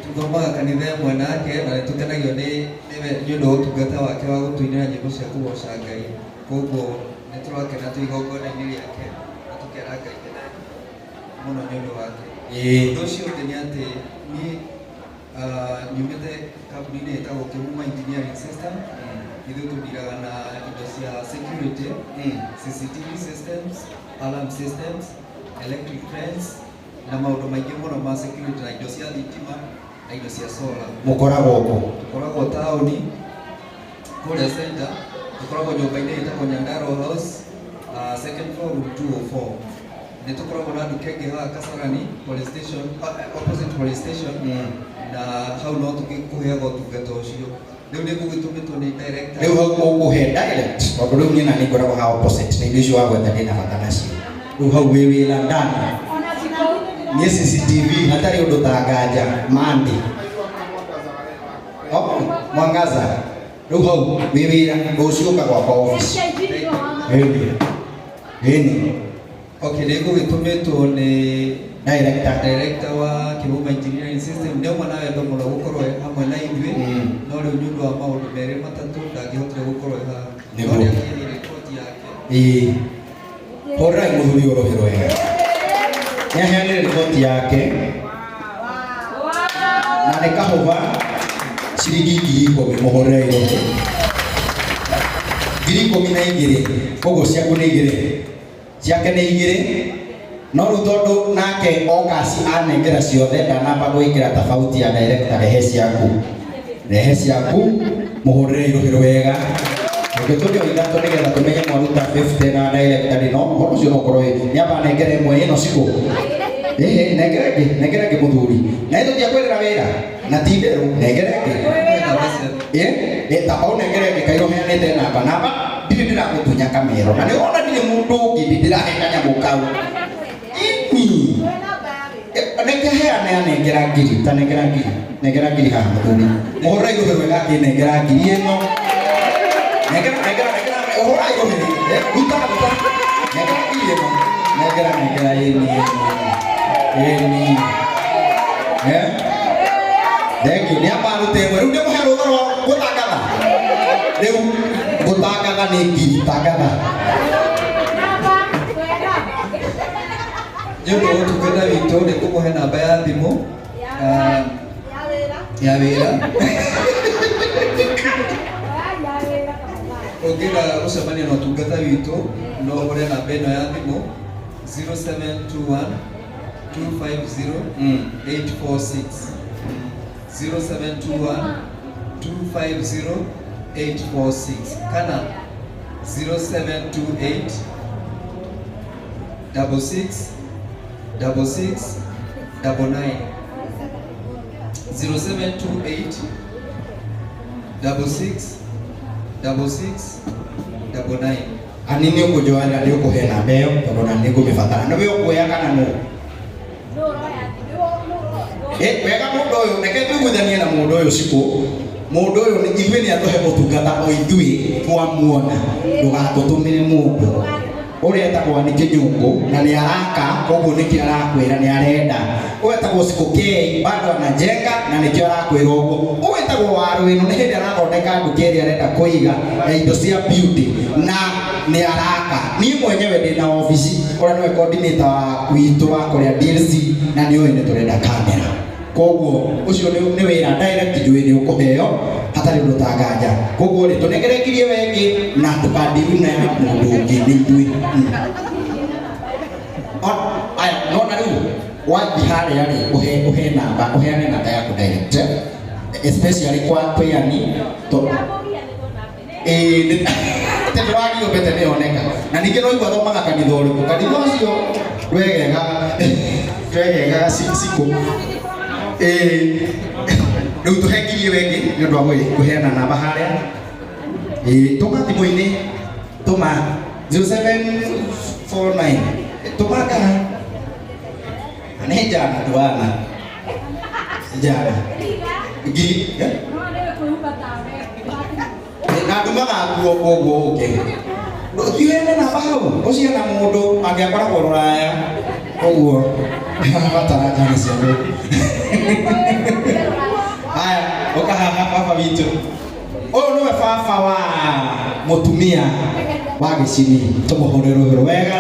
S3: Tuthomaga kanitha ĩmwe nake na nĩ tũkenagio nĩ nĩwe nĩ ũndũ wa ũtungata wake wa gũtũinĩra nyĩmbo cia kũgoca Ngai. Koguo nĩ tũrakena twĩ igongona-inĩ rĩake na tũkera Ngai nĩ mũno nĩ ũndũ wake.
S1: Ĩĩ.
S3: Ũndũ ũcio ũngĩ nĩ atĩ niĩ nyumĩte kambuni-inĩ ĩtagwo Kĩmuma Engineering System. Ithuĩ tũndiraga na indo cia security, CCTV systems, alarm systems, electric fence na maũndũ maingĩ mũno ma security na indo cia thitima na indo cia solar.
S1: Mũkoragwo kũ?
S3: Tũkoragwo taũni kũrĩa center, tũkoragwo nyũmba-inĩ ĩtagwo Nyandarua House, second floor room 204. Nĩ tũkoragwo na nduka ĩngĩ haha Kasarani police station, opposite police station, na hau no tũkĩkũheaga ũtungata ũcio. Rĩu nĩ ngũgĩtũmĩtwo nĩ director.
S1: Rĩu hau ũkũhe direct tondũ rĩu niĩ na nĩ ngoragwo haha opposite na indo icio wagweta ndĩna bata nacio. Rĩu hau wĩ wĩra ndani. Niĩ CCTV hatarĩ ũndũ ta nganja mandi. Oh, mwangaza. Rĩu hau wĩ wĩra rũciũ ũka gwakwa office. Ĩni. Ĩni.
S3: Okay, nĩ ngũgĩtũmĩtwo nĩ
S1: Director.
S3: Director wa Kĩmuma Engineering System. Nĩ auma na wendo mũno gũkorwo e hamwe na ithuĩ, no rĩu nĩ ũndũ wa maũndũ merĩ matatũ ndangĩhotire gũkorwo e haha. No
S1: Nĩguo.
S3: nĩ akĩheire riboti yake.
S1: Ĩĩ. Hũrĩrai mũthuri ũyũ rũhĩ rwega. Nĩ aheanire riboti yake na nĩ kahũba ciringi 10,000 mũhũrĩre rũhĩ. 12,000 koguo ciaku nĩ igĩrĩ. Ciake nĩ igĩrĩ. No rĩu tondũ nake oka anengera ciothe ndanamba gwĩkĩra tofauti ya director rehe ciaku. Rehe ciaku mũhũrĩre rũhĩ rwega. Ũngĩtũria ithatũ nĩgetha tũmenye mwaruta 50 na director rĩ, no ũhoro ũcio no ũkorwo wĩ nĩamba nengere ĩmwe ĩno cikũ. Ĩhĩ, nengere ĩngĩ, nengere ĩngĩ mũthuri. Na ĩtũtiakwĩrĩra wĩra na ti itherũ, nengere ĩngĩ. Ĩ, tamba ũnengere ĩngĩ kairũ heanĩte namba. Namba ndirĩ ndĩragũtunya kamero. Na nĩ ũrona ndirĩ mũndũ ũngĩ ndĩrahe kanyamũ kau. Ini. Neke heane anengera ngiri, ta nengera ngiri. Nengera ngiri haha mũthuri. Mũhũrĩrai rũhĩ rwega akĩnengera ngiri ĩno. Nengera, nengera, nengera, ũhũrai rũhĩ. Ruta, ruta. Nengera ngiri ĩno. Nengera, nengera, ĩni, ĩni, ĩni. Thank you. Nĩ amba arute ĩmwe. Rĩu ndĩmũhe rũtha rwa gũtangatha. Rĩu gũtangatha nĩ ngiri, tangatha.
S3: Nĩ ũndũ wa ũtungata witũ nĩ ngũmũhe namba ya thimũ, ya wĩra. Ũngĩenda gũcemania na ũtungata witũ no ũhũre namba ĩno ya thimũ 0721 250 846. 0721 250 846 kana 0728 66 66 99 0728 66 66 99.
S1: Ani nä å kå njoera nä å kå he namba ä yo tondå na nä ngå mä batara nä we å kuoya kana nå. Wega mũndũ ũyũ reke tũiguithanie na mũndũ ũyũ cikũ mũndũ ũyũ ithuĩ nĩ atũhe ũtungata o ithuĩ twamuona ndũgatũtũmĩre mũndũ ũrĩa etagwo nĩ kĩnyũngũ na nĩ araka koguo nĩkĩo arakwĩra nĩ arenda ũyũ etagwo Cikũ K bado anajenga na nĩkĩo arakwĩra ũguo ũyũ etagwo Waruĩnu nĩ hĩndĩ arathondeka nduka ĩrĩa arenda kũiga ya indo cia beauty na nĩ araka niĩ mwenyewe ndĩ na obici ũrĩa nĩwe coordinator wa witũ wa kũrĩa DLC na nĩ ũĩ nĩ tũrenda kamera koguo ũcio nĩ wĩra direct njũĩ nĩ ũkũheo hatarĩ ũndũ tanganja koguo rĩ tũnengerekirie wengĩ na tũkandiru na mũndũ ũngĩ nĩ ithuĩ. Aya nona rĩu wathiĩ harĩa rĩ ũhe namba ũheane namba yaku direct especially kwa kwĩani to ĩĩ tũragio mbete nĩ yoneka na ningĩ no igua thomaga kanitha ũrĩkũ kanitha ũcio ndwegega ndwegega cikũ rĩu tũhengirie wengĩ nĩ ũndũ wa kũheana namba harĩa tũma thimũ-inĩ tũma 0749 tũma kana nĩ njana tuana njana ngiri na ndumaga nguo koguo ũke thiĩ namba hau ũcio na mũndũ angĩakoragwo rũraya ũguo batara njana cia gũkũ. Haya ũka haha baba witũ ũyũ nĩwe baba wa mũtumia wa gĩcini tũmũhũre rũhĩ wega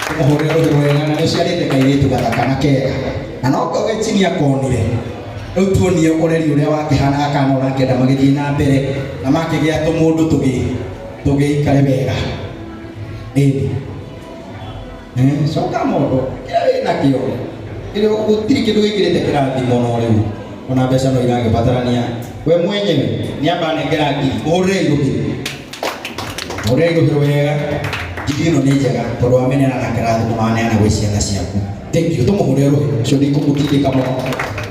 S1: tũmũhũre rũhĩ wega na nĩũciarĩte kairĩtu gathaka na kega na no gĩcini akonire rĩu tuonie ũreri ũrĩa wakĩhanaga kana ũrakĩenda magĩthiĩ na mbere na makĩgĩa tũmũndũ tũgĩikare wega ĩni coka mũndũ kĩrĩa wĩnakĩo kĩrĩa gũtirĩ kĩndũ gĩkĩrĩte kĩrathimo no rĩu ona mbeca no iragĩbatarania we mwenyewe nĩ amba nengera ngiri ũhũrĩre irũhĩ ũhũrĩre irũhĩ wega ngiri ĩno nĩ njega tondũ wamenyana na kĩrathimo na waneana gwĩ ciana ciaku. Thank you tũmũhũrĩre rũhĩ ũcio ndikũmũtindĩka mũno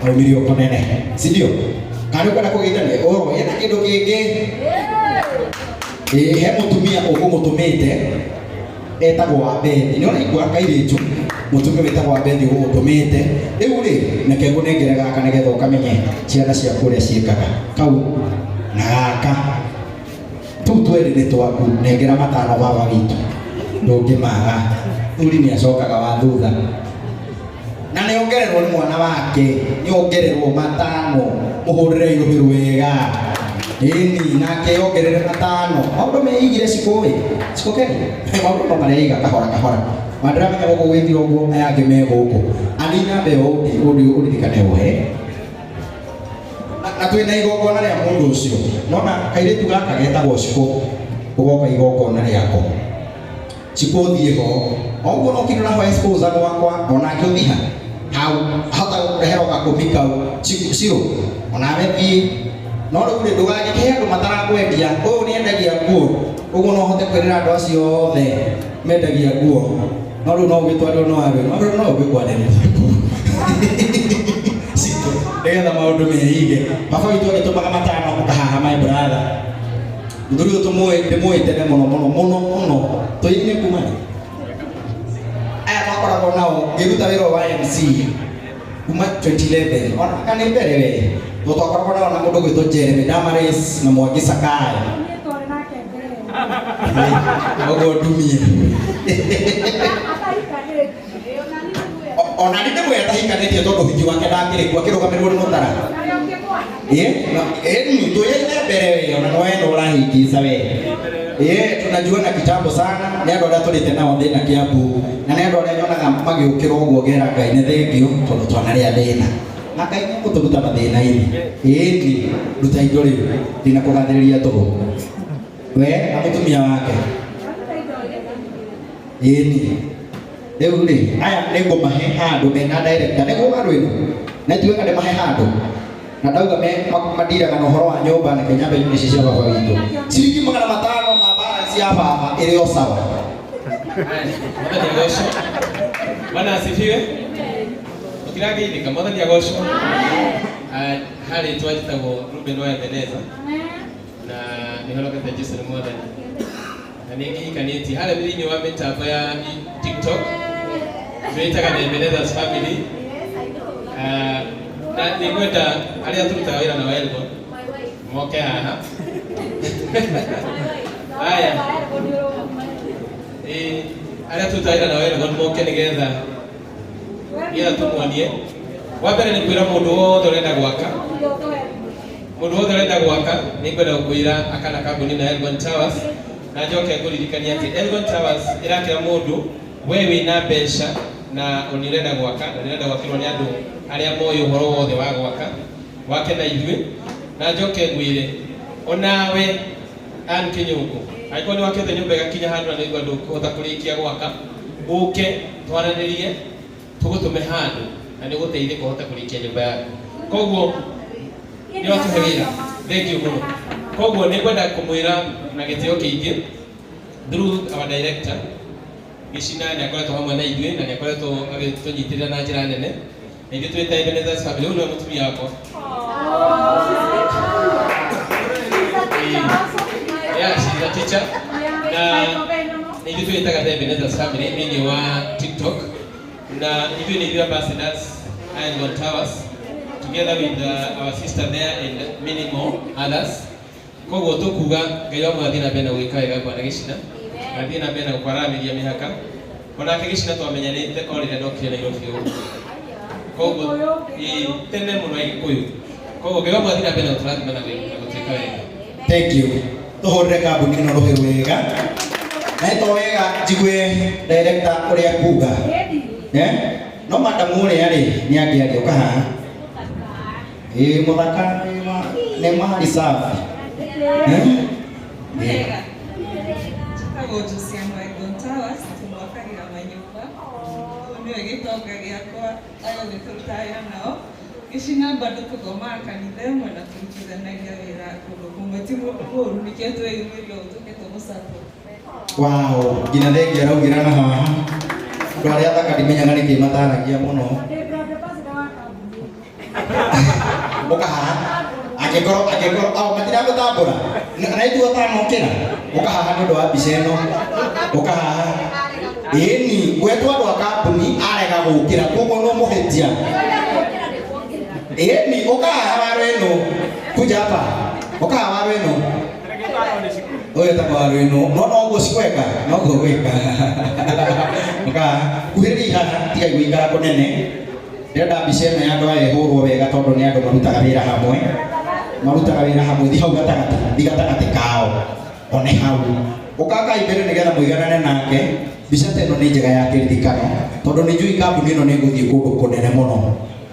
S1: aumire ũko nene si ndio kana nĩ ũkwenda kũgeithania ũhoro ena kĩndũ kĩngĩ he mũtumia ũkũmũtũmĩte etagwo Wabethi nĩ ũraigua kairĩtu mũtumia wĩtagwo Wabethi ũgũgũtũmĩte rĩu rĩ reke ngũnengere gaka nĩgetha ũkamenye ciana ciaku ũrĩa ciĩkaga kau na gaka tũu twerĩ nĩ twaku nengera matano baba witũ ndũngĩmaga thuri nĩ acokaga wa thutha na nĩ ongererwo nĩ mwana wake nĩ ongererwo matano mũhũrĩre irũhĩ wega ĩni nake ongerere matano maũndũ meigire cikũ ĩ cikũ keri maũndũ no mareiga kahora kahora mandiramenya gũkũ gwĩtira ũguo aya angĩ me gũkũ ani namba ĩyo ũririkane ũhe na twĩna igongona rĩa mũndũ ũcio nona kairĩtu gaka getagwo Cikũ ũgoka igongona rĩako Cikũ ũthiĩ ho oguo no kĩndũ nahoya sponsor gwakwa onake ũthiĩ hau ahota gũkũrehera gakũmi kau cirũ onawe thiĩ no rĩu rĩ ndũgagĩkĩhe andũ matarakwendia ũyũ nĩ endagia nguo ũguo no ũhote kwĩrĩra andũ acio othe mendagia nguo no rĩu no ũgĩtwarĩrwo no arĩ no rĩu no ũgĩkwanĩrĩria kũu Cikũ nĩgetha maũndũ meige baba witũ agĩtũmaga matano ũkahaha my brother mũthuri ũyũ tũmũĩ ndĩmũĩ tene mũno mũno mũno mũno tũinĩ kuma rĩ aya twakoragwo nao ngĩruta wĩra wa MC kuma 2011 ona kana nĩ mbere we to twakoragwo nao na mũndũ ũgwĩtwo Jeremy Damaris na Mwangi Sakayo ũguo ndumie ona nĩ ndĩmwĩra atahikanĩtie tondũ ũhiki wake ndakĩrĩ kuo akĩrũgamĩrĩrwo nĩ mũtara ĩni tũyaine mbere we ona no wena ũrahingica we tunajuana kitambo sana nĩ andũ arĩa tũrĩte nao thĩna Kiambu na nĩ andũ arĩa nyonaga magĩũkĩra ũguo ngera Ngai nĩ thengio tondũ twanarĩa thĩna na Ngai nĩ egũtũruta mathĩna-inĩ ĩni ruta indo rĩu ndinakũgathĩrĩria tũhũ we na mũtumia wake ĩni rĩu rĩ aya nĩ ngũmahe handũ mena director nĩguo Waruĩnu na tiwega ndĩmahe handũ Na ndauga me mandiraga na ũhoro wa nyũmba na Kenya mbe ici cia baba witũ. Ciringi 500 na balance ya baba ĩrĩ o sawa.
S4: Mwathani agocwo. Bwana asifiwe. Mũtirageithĩka, Mwathani agocwo. Harĩ twanjĩtagwo Ruben wa Ebeneza na nĩhonokete Jesu nĩ Mwathani na nĩ ngĩhikanĩtie harĩa thĩinĩ wa mĩtambo ya TikTok twĩtaga the Ebenezer's family. Na nĩngwenda arĩa tũrutaga wĩra na Elgon moke haha. Haya, ĩĩ, arĩa tũrutaga wĩra na Elgon moke nĩgetha tũmuonie. Wa mbere nĩ kwĩra mũndũ wothe ũrenda gwaka, mũndũ wothe ũrenda gwaka nĩ ngwenda gũkwĩra akana kambuni na Elgon Towers, na njoke ngũririkania atĩ Elgon Towers ĩrakĩra mũndũ we wĩna mbeca na nĩ ũrenda gwaka na nĩ ũrenda gwakĩrwo nĩ andũ arĩa moĩ ũhoro wothe wa gwaka wake na ithuĩ. Na njoke ngwĩre onawe Ann Kĩnyũngũ, angĩkorwo nĩ wakĩte nyũmba ĩgakinya handũ na nĩũigua ndũkũhota kũrĩkia gwaka, ũke twaranĩrie tũgũtũme handũ na nĩ ũgũteithĩka ũhote kũrĩkia nyũmba yaku. Koguo nĩ watũhe wĩra, thank you mũno. Koguo nĩ ngwenda kũmwĩra na gĩtĩo kĩingĩ through our director Gĩcina, nĩ akoretwo hamwe na ithuĩ na nĩ akoretwo agĩtũnyitĩrĩra na njĩra nene, na ithuĩ twĩ ta Ebenezer's family. Ũyũ nĩwe mũtumia wakwa. Yeah, she's a teacher. Na na ithuĩ twĩtaga the Ebenezer's family thĩinĩ wa TikTok, na ithuĩ nĩ ithuĩ ambassadors a Elgon Towers together with our sister there and many more others. Koguo tũkuga Ngai wa mwathiĩ na mbere na gwĩka wega bwana Gĩcina, na thiĩ na mbere na gũkwaramĩria mĩhaka. Onake Gĩcina twamenyanĩte o rĩrĩa ndokire Nairobi ũguo, koguo ĩ tene mũno Agĩkũyũ. Koguo Ngai wa mwathiĩ na mbere na gũtũrathima na gũtwĩka wega.
S1: Thank you. Tuhurire kambuni ĩno rũhĩ wega. Na to wega njigue director ũrĩa kuga. Eh? No madamu ũrĩa rĩ nĩ angĩaria ũka haha. Ĩ mũthaka nĩ mali safi. Eh?
S5: Wega. Njĩtagwo Josiane wa Elgon Towers, tũmwakagĩra manyũmba. Ũyũ nĩwe gĩtonga gĩakwa, aya othe tũrutaga wĩra nao. Gĩcina bado tũthomaga kanitha ĩmwe na tũrutithanagia wĩra kũndũ kũmwe. Ti mũndũ mũũru, nĩkĩo tweyumĩria ũũ tũke tũmũ-support.
S1: Wow, nginya thengia araugĩra na haha. Andũ arĩa athaka ndimenyaga nĩkĩ mataragia mũno. Ũka haha. Angĩkorwo ao matiragũtambũra. Na ithuĩ ũtanokĩra. Ũka haha nĩ ũndũ wa mbica ĩno. Ũka haha. Ĩni, gwetwo andũ a kambuni arega gũkĩra, koguo no mũhĩtia. Ĩni, ũka haha waro ĩno. Kuja hapa. Ũka haha waro ĩno. Ũyũ etagwo waro ĩno. No noguo cikweka, noguo gwĩka. Ũka haha. Kuhĩrĩria haha, tigai gũikara kũnene. Ndĩrenda mbica ĩno ya andũ aya ĩhũrwo wega tondũ nĩ andũ marutaga wĩra hamwe. Marutaga wĩra hamwe, thi hau gatagatĩ, thi gatagatĩ kao. One hau. Ũkakai mbere nĩgetha mũiganane nake. Mbica ta ĩno nĩ njega ya kĩririkano tondũ nĩ njũĩ kambuni ĩno nĩ ĩgũthiĩ kũndũ kũnene mũno.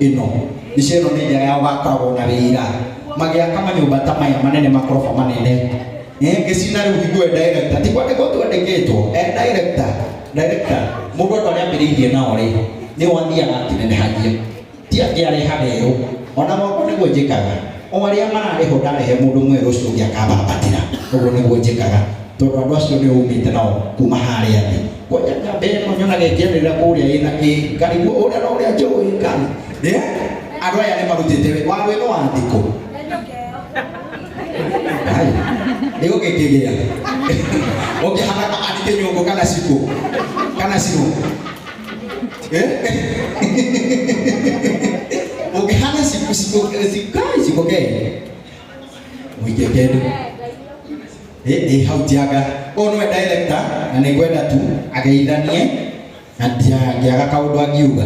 S1: Ĩno mbica ĩno nĩ njega ya gũgakoragwo na wĩra magĩaka manyũmba ta maya manene, makoroba manene. Ngĩcina rĩu hingo ĩyo director ti kwandĩkwo twandĩkĩtwo director director mũndũ andũ arĩa ambĩrĩirie nao rĩ nĩ wathiaga akĩnenehagia, ti angĩ arehaga erũ. Ona gwakwa nĩguo njĩkaga, o arĩa mararĩhwo ndarehe mũndũ mwerũ ũcio ũngĩ akambambatĩra. Ũguo nĩguo njĩkaga tondũ andũ acio nĩ umĩte nao kuma harĩa thĩ. Kwanja njamba ĩno nyonaga ĩkĩanĩrĩra kũrĩa ĩna kĩ karigwo ũrĩa na ũrĩa njũĩ kana andũ aya nĩ marutĩte waro ĩno wa thikũ Hai, nĩgũgĩkĩgĩa ũngĩhana andĩke nyũngũ kana cikũ kana cirũ. Eh? Ũngĩhana cikũ cikũ cikũ cikũ ke mũige kĩndũ ĩ hau tianga. Ũyũ nĩwe director na nĩ ngwenda tu ageithanie na ndiangĩaga kaũndũ angiuga.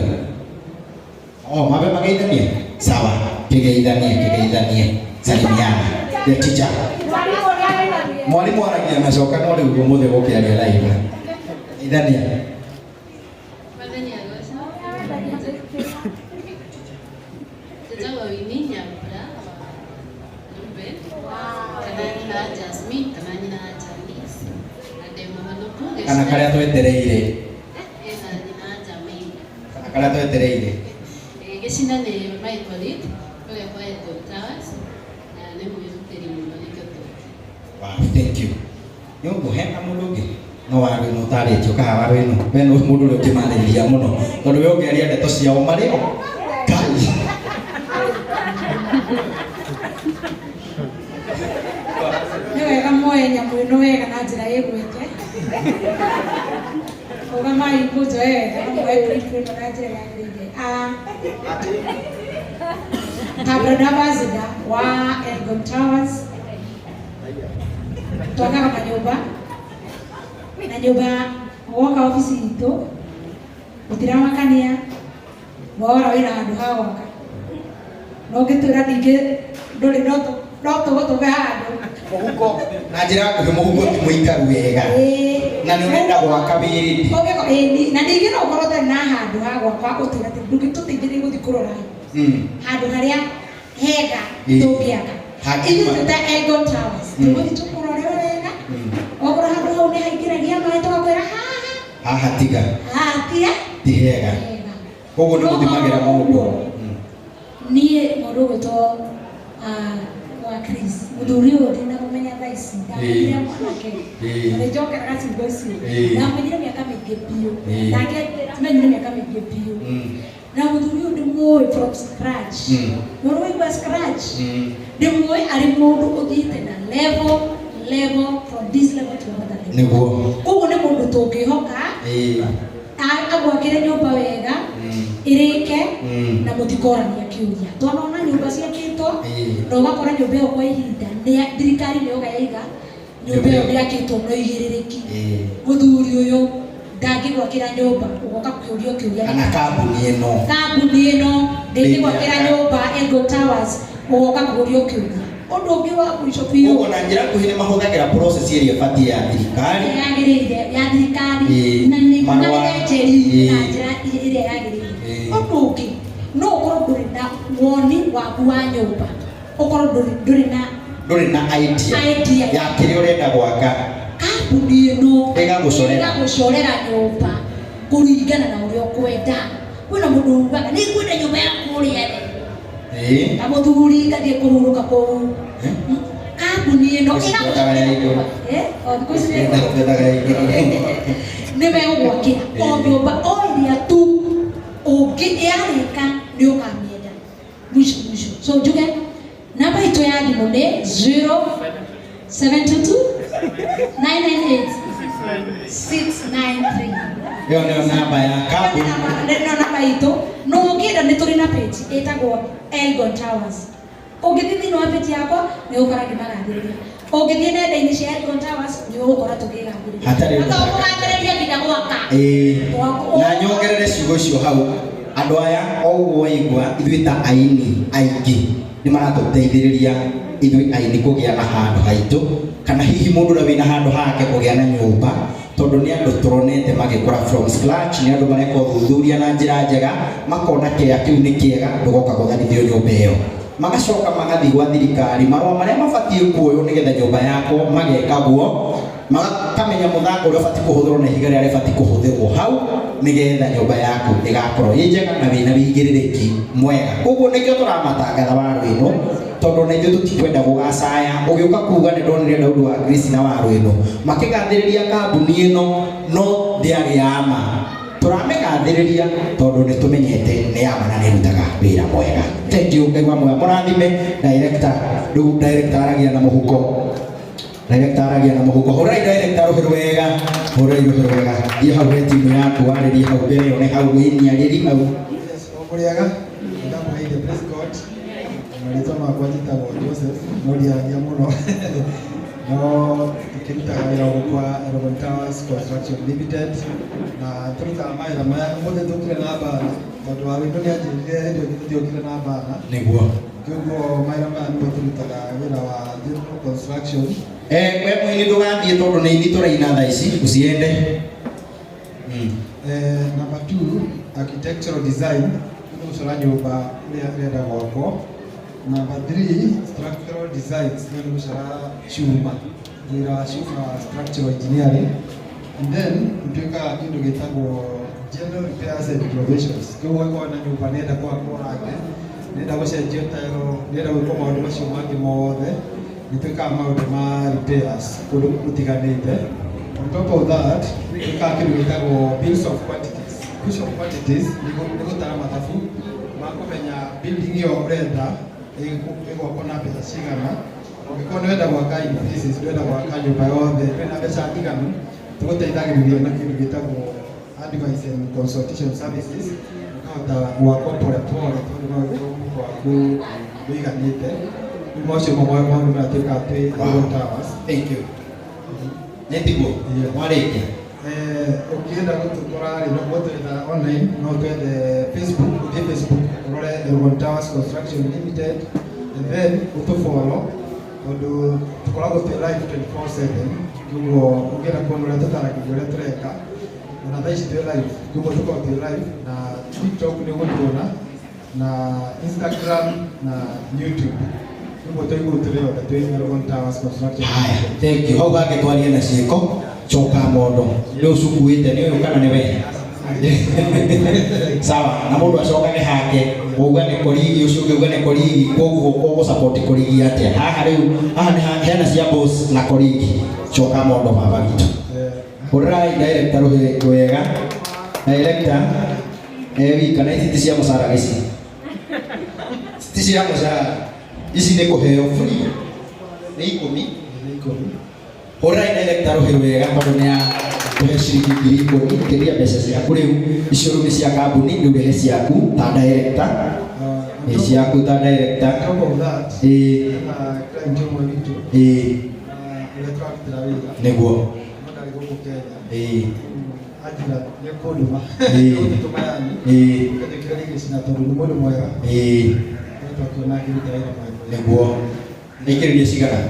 S1: Oh, mabe mageithanie. Sawa, kĩgeithanie kĩgeithanie, salimiana the teacher. Mwalimu aragia na coka no rĩu ũmũthĩ gũkĩaria live. Geithania.
S6: Mwathani agocwo. Njĩtagwo Winnie Nyambura wa Ruben, kana nyina wa Jasmine, kana nyina wa Janice, na ndĩ mũhonoku.
S1: Kana karĩa twetereire.
S6: Ĩna nyina wa Jermaine.
S1: Kana karĩa twetereire.
S6: Gĩcina nĩ my colleague kũrĩa kwa Elgon.
S1: Wow, thank you. Nĩ ũguo hena mũndũ ũngĩ no waru ĩno ũtarĩtio kaha waru ĩno we nĩ mũndũ ũrĩa ũngĩmarĩria mũno tondũ we ũngĩaria ndeto ciao marĩ o Ngai.
S7: Nĩ wega muoye nyamũ ĩno wega na njĩra ĩgwĩte rũgamai mũnjoe wega na muoye clip ĩno na njĩra yagĩrĩire. Ta brand ambassador wa Elgon Towers twakaga manyũmba na nyũmba woka obici itũ gũtiramakania wora wĩna handũ ha gwaka no ũngĩtwĩra ningĩ ndũrĩ no tũgũtũme handũ
S1: mũhuko na njĩra nguhĩ mũhuko ti mũikaru wega na nĩ ũrenda gwaka wĩrĩndĩ
S7: na ningĩ no ũkorwo ũtarĩ na handũ ha gwaka ũtwĩra atĩ ndũngĩtũteithĩrĩria gũthiĩ kũrora handũ harĩa hega tũngĩaka ithuĩ twĩ ta Elgon Towers tũgũthiĩ tũkũrore wega okorwo handũ hau nĩ haingĩragia maĩ tũgakwĩra haha
S1: haha tiga
S7: haha tiga
S1: ti hega koguo nĩ gũthimagĩra mũndũ.
S7: Niĩ mũndũ ũgwĩtwo wa Chris mũthuri ũyũ ndinamũmenya thaa ici ndamenyire mwanake na nĩnjokeraga ciugo icio ndamenyire mĩaka mĩingĩ biũ nake tumenyire mĩaka mĩingĩ biũ na mũthuri ũyũ ndĩmũĩ from scratch nĩ waigua scratch ndĩmũĩ arĩ mũndũ ũthiĩte na level level from this level to another level
S1: nĩguo
S7: koguo nĩ mũndũ tũngĩhoka agwakĩre nyũmba wega ĩrĩke na mũtikorania kĩũria twanona nyũmba ciakĩtwo na ũgakora nyũmba ĩyo kwa ihinda thirikari nĩyoka yaiga nyũmba ĩyo ndĩakĩtwo na ũigĩrĩrĩki mũthuri ũyũ ndangĩgwakĩra nyũmba ũgoka kũũrio kĩũria
S1: kana kambuni
S7: ĩno ndĩngĩgwakĩra nyũmba Elgon Towers ũgoka kũũrio kĩũria ũndũ ũngĩ wa mũico biũ
S1: koguo na njĩra nguhĩ nĩ mahũthagĩra process ĩrĩa ĩbatiĩ ya thirikari
S7: yagĩrĩire ya thirikari na nĩ njeri na njĩra ĩrĩa yagĩrĩire. Ũndũ ũngĩ no ũkorwo ndũrĩ na woni waku wa nyũmba ũkorwo ndũrĩ
S1: na idea ya kĩrĩa ũrenda gwaka
S7: kambuni ĩno
S1: ĩgagũcorera
S7: nyũmba kũringana na ũrĩa ũkwenda. Kwĩna mũndũ ugaga nĩ ngwenda nyũmba ya kũrĩa thĩ ta mũthuri ngathiĩ kũhurũka kũu kambuni ĩno nĩ megũgwakĩra o nyũmba o ĩrĩa tu ũngĩ yarĩka nĩ ũkamĩenda mwisho mwisho. So njuge namba itũ ya thimũ nĩ 0722 998 693.
S1: Ĩyo nĩyo namba ya kambuni
S7: nĩyo namba itũ no ũngĩenda nĩ tũrĩ na page ĩtagwo Elgon Towers. Ũngĩthiĩ thĩinĩ wa page yakwa nĩ ũgũkora ngĩmagathĩrĩria ũngĩthiĩ nenda-inĩ cia Elgon Towers nĩ ũgũkora tũkĩgathĩrĩria tũkũgathĩrĩria nginya gwaka.
S1: Na nyongerere ciugo icio hau andũ aya o ũguo waigua ithuĩ ta aini aingĩ nĩ maratũteithĩrĩria ithuĩ aini kũgĩa na handũ haitũ kana hihi mũndũ ũrĩa wĩna handũ hake kũgĩa na nyũmba tondũ nĩ andũ tũronete magĩkũra from scratch nĩ andũ mareka ũthuthuria na njĩra njega makona kĩea kĩu nĩ kĩega ndũgoka gũtharithio nyũmba ĩyo magacoka magathiĩ gwa thirikari marũa marĩa mabatiĩ kuoywo nĩgetha nyũmba yakwo mageka guo makamenya mũthanga ũrĩa ũbatiĩ kũhũthĩrwo na ihiga rĩrĩa rĩbatiĩ kũhũthĩrwo hau nĩgetha nyũmba yaku ĩgakorwo ĩ njega na wĩna wĩigĩrĩrĩki mwega. Koguo nĩkĩo tũramatangatha waru ĩno tondũ na ithuĩ tũtikwenda gũgacaya ũgĩũka kuga nĩ ndonire Daudi wa Grace na waru ĩno makĩgathĩrĩria kambuni ĩno no ndĩarĩ ya ma tũramĩgathĩrĩria tondũ nĩ tũmenyete nĩ ya ma na nĩ ĩrutaga wĩra mwega. Thank you Ngai wa muoyo mũrathime director. Rĩu director aragia na mũhuko director aragia na mũhuko hũrai director rũhĩ rwega hũrai rũhĩ rwega thiĩ hau he timu yaku warĩrie hau mbere one hau wĩniarĩri hau.
S3: Mũrĩega ndamũheire praise God. Marĩtwa makwa njĩtagwo Joseph no ndiaragia mũno no tũkĩrutaga wĩra gũkũ kwa Elgon Towers Construction Limited na tũrutaga mawĩra maya ũmũthĩ tũkire na bana tondũ wa wĩndũ nĩ anjĩrire hĩndĩ ĩyo tũtiokire na bana
S1: nĩguo
S3: koguo mawĩra maya nĩmo tũrutaga wĩra wa general construction.
S1: We mũini ndũgathiĩ tondũ nĩ ini tũraina thaa ici ũciende.
S3: Number 2 architectural design nĩ gũcora nyũmba ũrĩa ĩrenda gwakwo. Number 3 structural designs nĩ gũcora cuma wĩra wa cuma structural engineering. And then nĩtwĩkaga kĩndũ gĩtagwo general repairs and renovations koguo angĩkorwo na nyũmba nĩenda kwakwo rangi nĩenda gũcenjio tairo nĩenda gwĩkwo maũndũ macio mangĩ mothe Nĩ twĩkaga maũndũ ma repairs kũndũ gũtiganĩte. On top of that, twĩkaga kĩndũ gĩtagwo bills of quantities. Bills of quantities nĩ gũtara mathabu ma kũmenya building ĩyo ũrenda ĩgwakwo na mbeca cigana. Ũngĩkorwo nĩ ũrenda gwaka in phases, ndũrenda gwaka nyũmba yothe, ndũrĩ na mbeca njiganu, tũgũteithagĩrĩria na kĩndũ gĩtagwo advice and consultation services, ũkahota gwakwo pole pole tondũ no ũkorwo mũhuko waku ndũiganĩte. Rĩu macio mamwe maũndũ marĩa twĩkaga twĩ Elgon Towers.
S1: Thank you. Nĩ tiguo?
S3: Yeah.
S1: Mwarĩkia.
S3: Ũngĩenda gũtũkora rĩ, no gũtwetha online, no twethe Facebook, ũthiĩ Facebook ũrore Elgon Towers Construction Limited and then ũtũfollow tondũ tũkoragwo twĩ live 24/7. Koguo ũngĩenda kuona ũrĩa tũtaragĩria ũrĩa tũreka, ona thaa ici twĩ live, koguo tũkoragwo twĩ live na TikTok nĩ ũgũtuona na Instagram na YouTube. Koguo tũigũrũ tũrĩ othe twĩ Elgon Towers Construction
S1: Haya,
S3: Limited.
S1: thank you. Hau gangĩ twarie na ciĩko, coka mondo. Nĩ ũcukuĩte, nĩ ũyũ kana nĩ we? Sawa, na mũndũ acokage hake, uga nĩ korigi, ũcio ũngĩ uga nĩ korigi, koguo ũgũ support korigi atĩa? Haha rĩu, haha nĩ hena cia boss na korigi. Coka mondo baba witũ. Hũrĩrai director rũhĩ wega. Director, wika na ici ti cia mũcara ici. Ti cia mũcara. Ici nĩ kũheo free. Nĩ 10.
S3: Nĩ 10.
S1: Hũrĩrai director rũhĩ wega tondũ nĩ akũhe ciringi 10,000 kĩria mbeca ciaku rĩu. Icio rĩu nĩ cia kambuni, rĩu rehe ciaku ta director. Nĩ ciaku ta director.
S3: On top of that, hena client ũmwe witũ, ũrĩa tũrarutĩra wĩra.
S1: Nĩguo.
S3: No ndarĩ gũkũ Kenya. Anjĩra nĩ kũndũma. Nĩkũndũma yani. Ũkĩnjĩkĩra gĩcina tondũ nĩ mũndũ mwega. Nĩ twakuona akĩruta wĩra mwega.
S1: Nĩguo. Aingĩrĩrie cigana?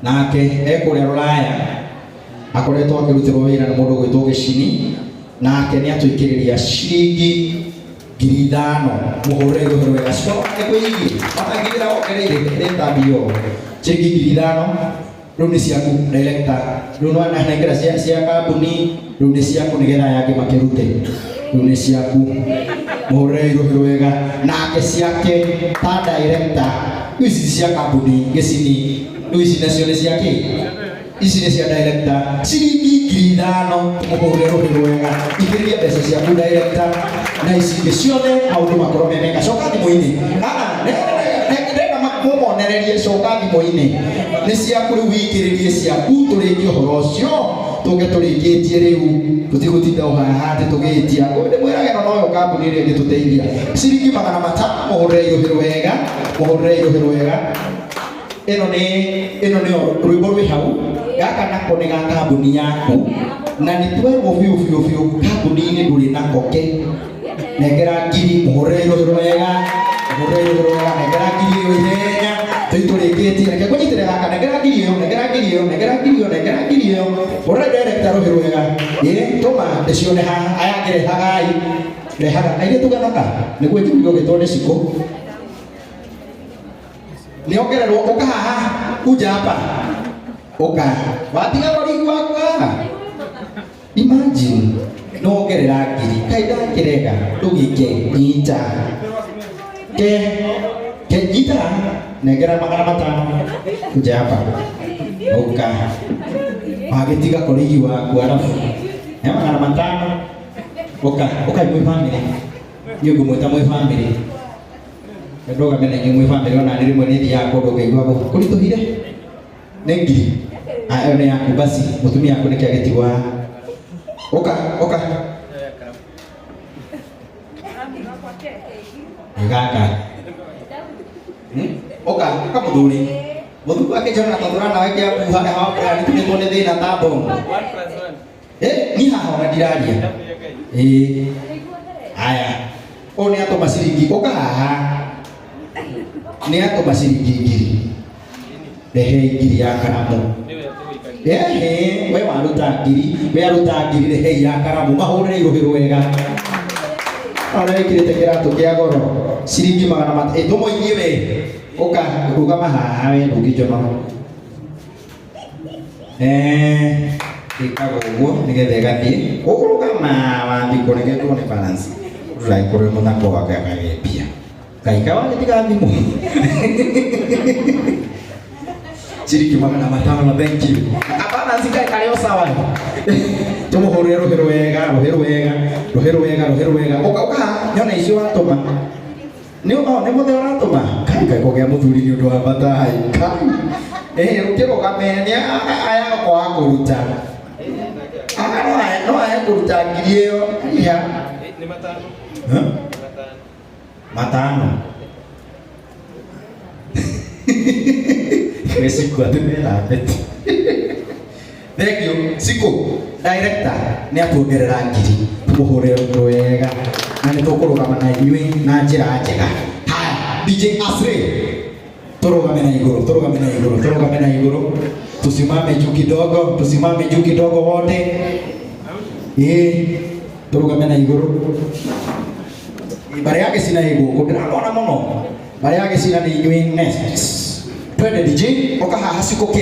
S1: Nake ekũrĩa Rũraya akoretwo akĩrutĩrwo wĩra nĩ mũndũ ũgwĩtwo Gĩcini, nake nĩ atũikĩrĩria ciringi 5,000. Mũhũrĩre rũhĩ rwega. Cikorwo nĩ kwĩigire. Ona ngiri ĩrĩa wongereire ĩrĩ tambio. Ciringi 5,000 rĩu nĩ ciaku director. Rĩu nĩ wananengera cia kambuni, rĩu nĩ ciaku nĩgetha aya angĩ makĩrute. Rĩu nĩ ciaku. Mũhũrĩre rũhĩ rwega. Nake ciake ta director, ici cia kambuni Gĩcini, rĩu ici nacio nĩ cia kĩ? Ici nĩ cia director. Ciringi 5,000, mũhũrĩre rũhĩ rwega. Ikĩrĩria mbeca ciaku director, na ici ingĩ ciothe maũndũ makorwo me mega. Coka thimũ-inĩ. Ndĩrenda mũmonererie, coka thimũ-inĩ. Nĩ ciaku rĩu wĩikĩrĩrie ciaku, tũrĩkie ũhoro ũcio. Tũke tũrĩkĩtie rĩu, tũtigũtinda o haha atĩ tũgĩtia. Ndĩmwĩrage ĩno noyo kambuni ĩrĩa ĩngĩtũteithia. Ciringi 500, mũhũrĩre rũhĩ rwega, mũhũrĩre rũhĩ rwega. Ĩno nĩ, ĩno nĩyo rwĩmbo rwĩ hau. Gaka nako nĩ ga kambuni yaku. Na nĩ twerwo biũ biũ biũ kambuni-inĩ ndũrĩ nako ke. Nengera ngiri, mũhũrĩre rũhĩ rwega, mũhũrĩre rũhĩ rwega, nengera ngiri ĩyo ihenya. Tũi tũrĩkĩtie, reke ngũnyitĩre gaka, nengera ngiri ĩyo, nengera ngiri ĩyo, nengera ngiri ĩyo, nengera ngiri ĩyo. Hũrĩra director rũhĩ rwega. Ĩ, tũma ndĩcione haha, aya angĩ rehagai. Rehaga. Airĩtu gathaka, nĩguo njiguire ũgĩtwo nĩ Cikũ. Nĩongererwo, ũka haha, kuja hapa. Ũka. Watiga kũrigwo waku haha. Imagine, nongerera ngiri. Kaĩ ndakĩrega, ndũgĩke, nyita. Ke, ke, nyita. Nengera 500. Kuja hapa. Ũka. Wagĩtiga kũrigi waku arabu. He 500. Ũka, ũka mwĩ family. Niĩ ngũmwĩta mwĩ family. Ndũgame na inyuĩ mwĩ family, ona nĩ rĩmwe nĩ thiaga kũndũ ngaigua kũritũhire. Nĩ ngiri. Ĩyo nĩ yaku basi, mũtumia waku nĩkĩo agĩtigwo haha. Ũka, ũka. Nĩ gaka. Ũka, ũka mũthuri. Mũthuri wake Jonathan tũra nawe Kĩambu harĩa hakuhĩ nĩtũrĩtwo nĩ thĩna ta bomu. Niĩ haha ona ndiraria. Haya. Ũyũ nĩ atũma ciringi, ũka haha. Nĩ atũma ciringi 1,000. Rehe 1,000 ya karamu. Ehe, we waruta 1,000, we aruta 1,000, rehe ya karamu, mahũrĩre rũhĩ rwega. Ona wĩkĩrĩte kĩratũ kĩa goro, ciringi 500, tũmũigie we. Ũka, rũgama haha we ndũngĩnjonora. Ĩkaga ũguo nĩgetha ĩgathiĩ. Ũkũrũgama wathikwo nĩgetha tuone balance. Ndũgagĩkorwo mũthako wake akagĩa mbia. Ngai kaĩ wagĩtiga thimũ. Ciringi 500 na thank you. Hapana zikae karĩo sawa. Tũmũhũrĩre rũhĩ rwega, rũhĩ rwega, rũhĩ rwega, rũhĩ rwega. Ũka ũka nyona icio watũma. Nĩ o nĩ mũthee ũratũma. Kai kai kũgĩa mũthuri nĩ ũndũ wa bata hai. Kai. Eh ũkĩrũgame nĩ aya gũkorwo kũruta. Aka no aya no aya kũruta ngiri ĩyo. Ya.
S4: Nĩ matano.
S1: Huh? Matano. Nĩ siku atĩ mena beti. Thank you. Siku director nĩ atuongerera ngiri tũmũhũrĩre rũhĩ wega na nĩ tũkũrũgama na inyuĩ na njĩra njega. Haya, DJ Asri tũrũgame na igũrũ, tũrũgame na igũrũ, tũrũgame na igũrũ, tusimame juu kidogo, tusimame juu kidogo wote. Ĩĩ, tũrũgame na igũrũ. Mbarĩ ya gĩcina ĩ gũkũ ndĩramona mũno. Mbarĩ ya gĩcina nĩ inyuĩ next. Twende DJ, ũka haha Siku K.